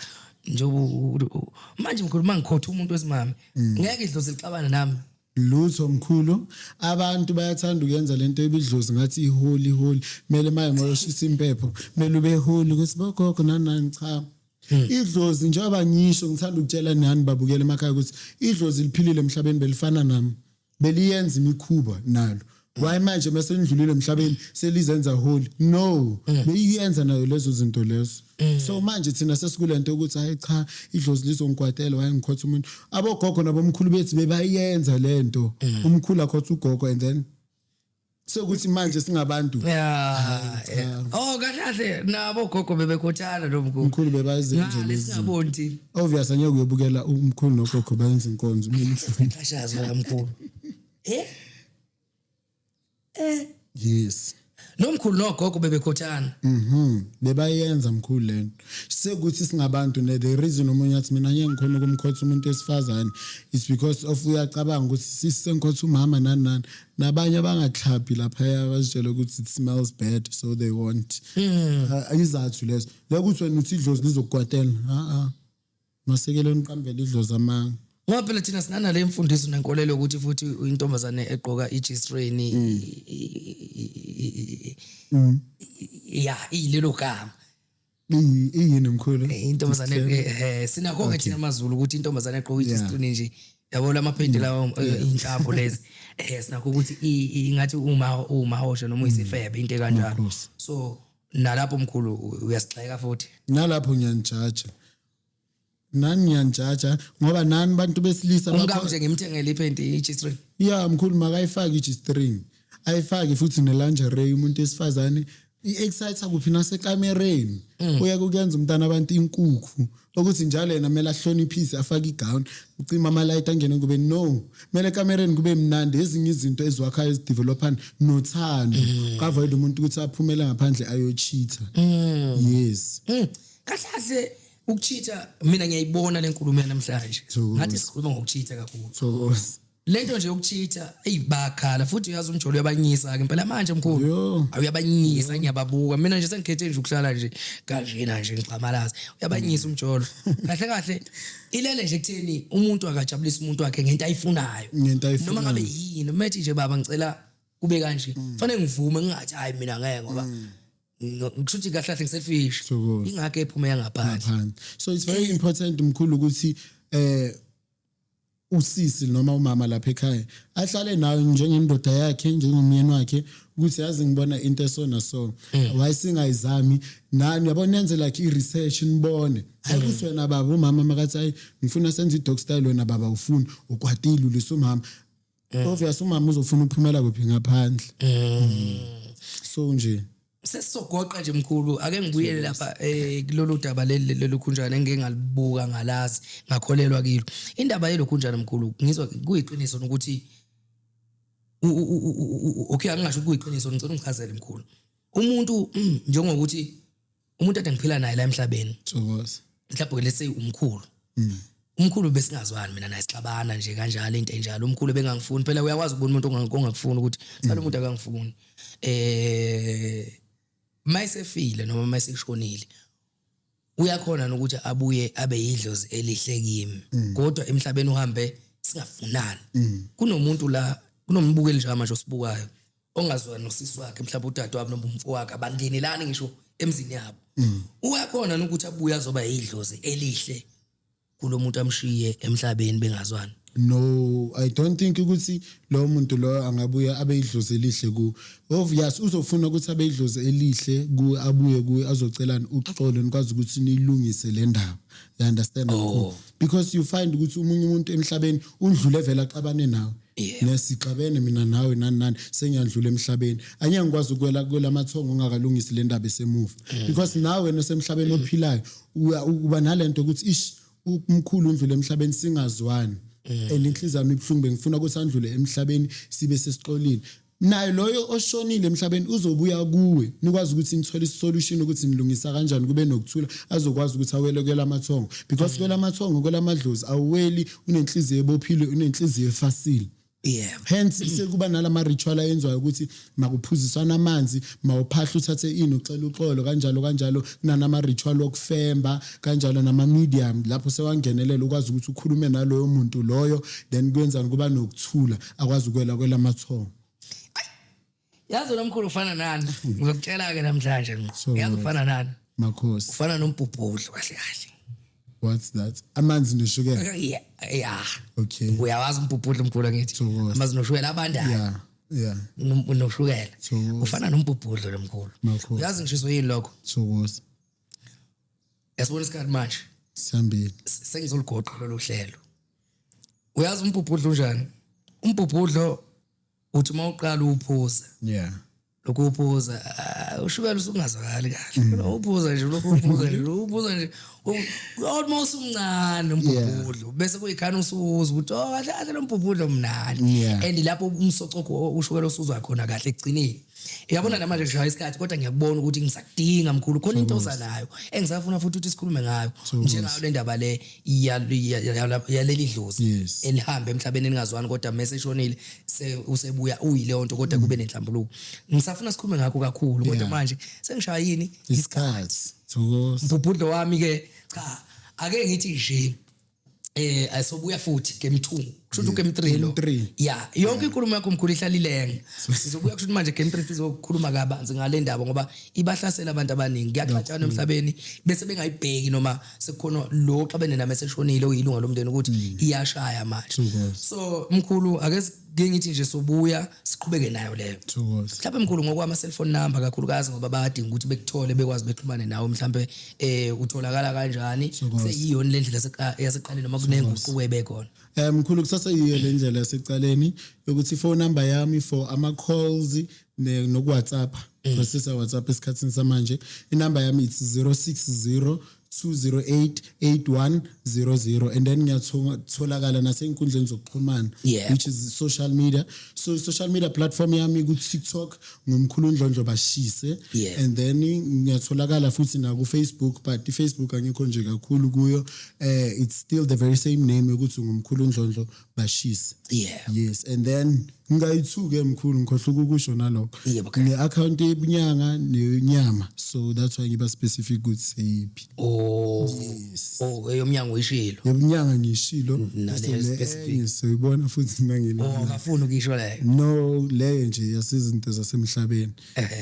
njengoba manje mkhulu, mangikhotha umuntu wesimame, ngeke idlozi lixabane nami?
Lutho mkhulu, abantu bayathanda ukuyenza lento ebidlozi ngathi i-holy holy, kumele maye moyoshisa impepho kumele ube holy ukuthi bogogo nani nani. Cha, idlozi, njengoba ngisho, ngithanda ukutshela nani babukela emakhaya ukuthi idlozi liphilile emhlabeni, belifana nami, beliyenza imikhuba nalo. Why manje mase nidlulile emhlabeni selizenza holy? No, beyiyenza nayo lezo zinto lezo. So manje thina sesikulento ukuthi hayi cha, idlozi lizongikwatela, wayengikhotha umuntu. Abogogo nabomkhulu bethu bebayenza lento, umkhulu akhotha ugogo, and then sekuthi manje singabantu.
Yeah. Oh, kahle kahle nabo gogo bebekhothana lo mkhulu.
Umkhulu, bebazenza
Ngale
lezi.
Singaboni thina.
Obvious, angeke uyobukela umkhulu nogogo bayenza inkonzo.
Xhashazwa kamkhulu. Eh? Eh.
Yes.
Nomkhulu nogogo bebekhothana.
Bebayenza mkhulu lento. Sekuthi singabantu ne the reason omunye athi mina ngeke ngikhona ukumkhotha umuntu esifazane is because of uyacabanga ukuthi sisi sengikhotha umama nani nani, nabanye abangaxhabi lapha bazitshela ukuthi it smells bad, so they won't. Izathu lezo. Lekuthi wena uthi idlozi lizokukwatela. Ah ah. Masekelo niqambele idlozi amanga.
Ngoba phela thina sinanale mfundiso nenkolelo ukuthi futhi intombazane egqoka i-G-string ya iyilelo gama.
Iyini mkhulu?
Intombazane, sinakho ke thina amaZulu ukuthi intombazane egqoka i-G-string nje, yabo lamaphenti lawo, inhlamvu lezi, sinakho ukuthi ingathi uma umahosha noma uyisifebe, into ekanjalo.
Makhosi.
So nalapho mkhulu uyasigxeka futhi.
Nalapho ngiyanijaja. Nani ngiyanijaja ngoba nani bantu besilisa
Umkami nje ngimthengele iphenti i-G-string.
Ya mkhulu, makayifake i-G-string, ayifake futhi ne-lingerie. Umuntu wesifazane i-excite kuphi nasekamereni, uya kuyenza umntana abantu inkukhu ukuthi njalo yena kumele ahloniphise, afake igown, ucima ama-light, angene kube no kumele ekamereni kube mnandi. Ezinye izinto eziwakhayo, ezidevelophana nothando, kavoid umuntu ukuthi aphumele ngaphandle ayocheatha, yes.
Kahle kahle ukucheatha, mina ngiyayibona le nkulumo yanamhlanje.
Thokoza.
Ngathi sikhuluma ngokucheatha kakhulu.
Thokoza.
Lento nje yokucheatha, eyi, bakhala futhi, uyazi umjolo uyabanyisa ke impela manje mkhulu.
Yo.
Uyabanyisa, ngiyababuka mina nje, sengikhethe nje ukuhlala nje kanjena nje ngixhamalaza. Uyabanyisa umjolo kahle kahle, ilele nje kutheni umuntu akajabulisa umuntu wakhe ngento ayifunayo.
Ngento ayifunayo.
Noma ngabe yini, methi nje baba ngicela kube kanje, fanele ngivume, ngingathi hayi mina ngeke, ngoba ngisho ukuthi kahle kahle ngiselfish.
Thokoza.
Ingakho ephume yangaphandle.
Ngaphandle. So it's very important mkhulu ukuthi Usisi noma umama lapha ekhaya ahlale nawe njengendoda yakhe, njengomyeni wakhe, ukuthi yazi ngibona into esona, so why singayizami nani, yabona, nenze like i-research, nibone. Hayi ukuthi wena baba, umama makathi, "Hayi, ngifuna senze i-dog style," wena baba ufuna ukwatile, ulisa umama. Obvious umama uzofuna ukuphumela kuphi? Ngaphandle. So nje.
Sesizogoqa nje, mkhulu. Ake ngibuyele lapha kulolu daba leli lelokhunjana engike ngalibuka, ngalazi, ngakholelwa kilo, indaba yelokhunjana. Mkhulu, ngizwa kuyiqiniso ukuthi okay, angingasho ukuthi kuyiqiniso, ngicela ungichazele, mkhulu. Umuntu, njengokuthi umuntu ade ngiphila naye la emhlabeni,
Thokoza.
Mhlawumbe let's say umkhulu, umkhulu besingazwani mina naye, sixabana nje kanjalo, into enjalo. Umkhulu bengangifuni phela. Uyakwazi ukubona umuntu ongakufuni ukuthi cha, lo muntu akangifuni. Mayesefile noma mayeseshonile, uyakhona nokuthi abuye abe yidlozi elihle kimi, kodwa emhlabeni uhambe singafunani. Kunomuntu la, kunombukeli nje manje osibukayo ongazwani nosisi wakhe, mhlawumbe udade wabo noma umfo wakhe, abangenelani ngisho emzini yabo. Uyakhona nokuthi abuye azoba yidlozi elihle kulo muntu amshiye emhlabeni bengazwani?
No, I don't think ukuthi lo muntu lo angabuya abe idlozi elihle ku. Obvious uzofuna ukuthi abe idlozi elihle ku, abuye kuye azocelana uxolo, nikwazi ukuthi nilungise le ndaba, you understand?
Oh.
Because you find ukuthi umunye umuntu emhlabeni undlule vele axabane nawe. Nesixabene mina nawe, nani nani, sengiyandlula emhlabeni, angeke ngikwazi ukwela kwelamathongo ungakalungisi le ndaba esemuva, because nawe nosemhlabeni ophilayo uba nalento ukuthi ish, umkhulu undlule emhlabeni singazwani and inhliziyo yami ibuhlungu, bengifuna ukuthi andlule emhlabeni sibe sesixolile. Naye loyo oshonile emhlabeni uzobuya kuwe, nikwazi ukuthi nithole isolution ukuthi nilungisa kanjani kube nokuthula, azokwazi ukuthi awele kwelamathongo, because kwelamathongo, kwelamadlozi, awuweli unenhliziyo ebophile, unenhliziyo efasile. Hence sekuba nalama ritual ayenziwayo ukuthi makuphuziswana amanzi, mawuphahla, uthathe ini, ucela uxolo, kanjalo kanjalo. Kunanama ritual okufemba kanjalo, nama medium lapho sewangenelela, ukwazi ukuthi ukhulume naloyo muntu loyo, then kwenzani? Kuba nokuthula, akwazi ukwela kwelamathongo.
Yazi lo mkhulu ufana nani? Ngizokutshela ke namhlanje ngqo.
So
Yazi ufana nani?
Makhosi.
Ufana nombhubhudlo kahle kahle.
What's that? Amanzi noshukela?
Yeah.
Okay.
Uyawazi umbhubhudlo, mkhulu, ngithi?
Thokoza.
Amanzi noshukela abandayo.
Yeah.
Noshukela.
Thokoza.
Ufana nombhubhudlo lo mkhulu.
Makhosi.
Uyazi ngishiso yini lokho?
Thokoza.
Yasibona isikhathi manje.
Sihambile.
Sengizoligoqa lolu hlelo. Uyazi umbhubhudlo unjani? Umbhubhudlo uthi uma uqala uphuza, lokhu uphuza, ushukela usungazwakali kahle. Uphuza nje, lokhu uphuza nje, uphuza nje, almost umncane umbhubhudlo, bese kuyikhana usuza ukuthi oh, kahle kahle lo mbhubhudlo mnandi. And lapho umsoco, ushukela usuzwa khona kahle ekugcineni. Uyabona, namanje kushaya isikhathi, kodwa ngiyakubona ukuthi ngisakudinga, mkhulu. Khona into ozanayo engisafuna futhi ukuthi sikhulume ngayo, njengayo le ndaba le yaleli dlozi elihambe emhlabeni elingazwani, kodwa mase eshonile usebuya uyileyo nto, kodwa kube nenhlambuluko. Ngisafuna sikhulume ngakho kakhulu, kodwa manje sengishaya yini?
Isikhathi. Thokoza.
Mbhubhudlo wami ke, cha, ake ngithi nje asobuya futhi game 2, kusho ukuthi game 3 lo.
Game 3.
Yeah, yonke inkulumo yakho, mkhulu, ihlalilenga. Sizobuya, kusho ukuthi manje game 3 sizokhuluma kabanzi ngale ndaba, ngoba ibahlasela abantu abaningi. Kuyaxatshana emhlabeni bese bengayibheki noma sekukhona lo xabene nami eseshonile oyilunga lomndeni, ukuthi iyashaya manje.
Thokoza.
So mkhulu, ake ngithi nje sobuya siqhubeke nayo leyo.
Thokoza.
Mhlawumbe, mkhulu, ngokwama cellphone number, kakhulukazi ngoba bayadinga ukuthi bekuthole, bekwazi bexhumane nawe, mhlawumbe utholakala kanjani?
Thokoza.
Seyiyona le ndlela yaseqaleni noma kunenguquko ebekhona?
Mkhulu, kusasa yiyo le ndlela yasecaleni yokuthi phone number yami for ama calls noku WhatsApp. Processor WhatsApp esikhathini samanje. Inamba yami it's 060 208 8100, and then ngiyatholakala nasey'nkundleni zokuxhumana, which is social media. So social media platform yami ku TikTok ngumkhulu Ndlondlo Bashise, and then ngiyatholakala futhi na ku Facebook, but iFacebook angikho nje kakhulu kuyo. It's still the very same name yokuthi ngumkhulu Ndlondlo Bashise. Yes, and then Ngingayithuke mkhulu, ngikhohlwa ukusho nalokho.
Yebo, okay.
Nge-account yebunyanga nenyama, so that's why ngiba specific ukuthi seyiphi.
Oh. Oh, eyomnyango uyishilo.
Yebunyanga ngiyishilo.
Naleyo
Bese le
specific.
enye soyibona futhi nangile.
Oh, akafuni ukisho leyo.
No, leyo nje yasizinto zasemhlabeni.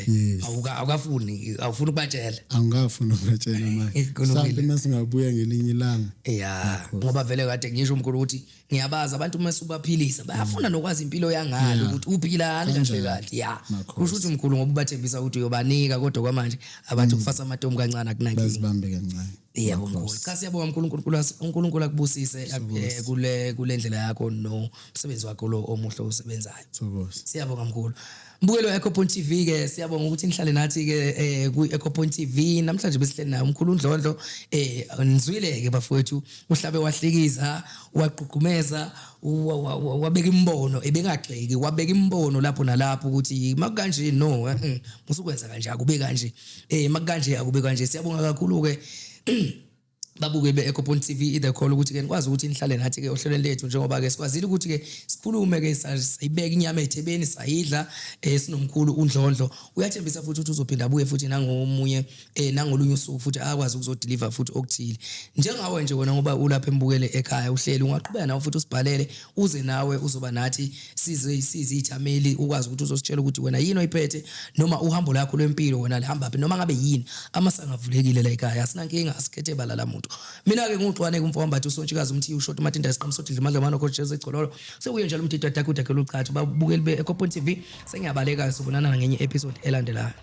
Yes.
Awukafuni, awufuni ukubatshela.
Angikafuni ukubatshela manje.
Kulungile.
Mhlawumbe masingabuya ngelinye ilanga.
Ya, ngoba vele kade ngisho umkhulu ukuthi ngiyabazi abantu uma subaphilisa bayafuna nokwazi impilo yangalo ukuthi uphilani kahle kahle. Ya.
Makhosi.
Kusho ukuthi umkhulu ngoba ubathembisa ukuthi uyobanika, kodwa kwamanje abathi kufasa amatomu kancane, akunankinga.
Bazibambe kancane.
Yebo mkhulu. Cha, siyabonga mkhulu, uNkulunkulu akubusise kule ndlela yakho no msebenzi wakho lo omuhle osebenzayo.
Thokoza.
Siyabonga mkhulu. Mbukelo Echo TV ke, siyabonga ukuthi nihlale nathi ke ku Echo TV. Namhlanje besihleli naye umkhulu Ndlondlo. Nizwile ke bafowethu, uhlabe wahlikiza, waqhuqhumeza, wabeka imbono, ebengagxeki, wabeka imbono lapho nalapho ukuthi makanje no musukwenza kanje, akube kanje, makanje akube kanje. Siyabonga kakhulu ke babuke be-Echo TV, i-The Call, ukuthi ke nikwazi ukuthi nihlale nathi ke ohlelweni lethu, njengoba ke sikwazile ukuthi ke sikhulume ke, sayibeka inyama ethebeni, sayidla sinomkhulu uNdlondlo. Uyathembisa futhi ukuthi uzophinda abuye futhi nangomunye nangolunye usuku futhi akwazi ukuzodeliver futhi okuthile. Njengawe nje wena, ngoba ulapha embukele ekhaya uhleli, ungaqhubeka nawe futhi usibhalele, uze nawe uzoba nathi size sizithameli, ukwazi ukuthi uzositshela ukuthi wena yini oyiphethe noma uhambo lakho lwempilo wena lihamba phi, noma ngabe yini. Amasango avulekile la ekhaya, asinankinga, asikhethe bala la muntu. Mina ke nguXwane kumfowambatha uSontshikazi umthi ushoti umatinda isiqhamusothi dlumadlomano coach Ezegcololo, sekuye njalo umtito adakudakela uchatho. Babukeli be-Echo TV, sengiyabaleka, sobonana ngenye episode elandelayo.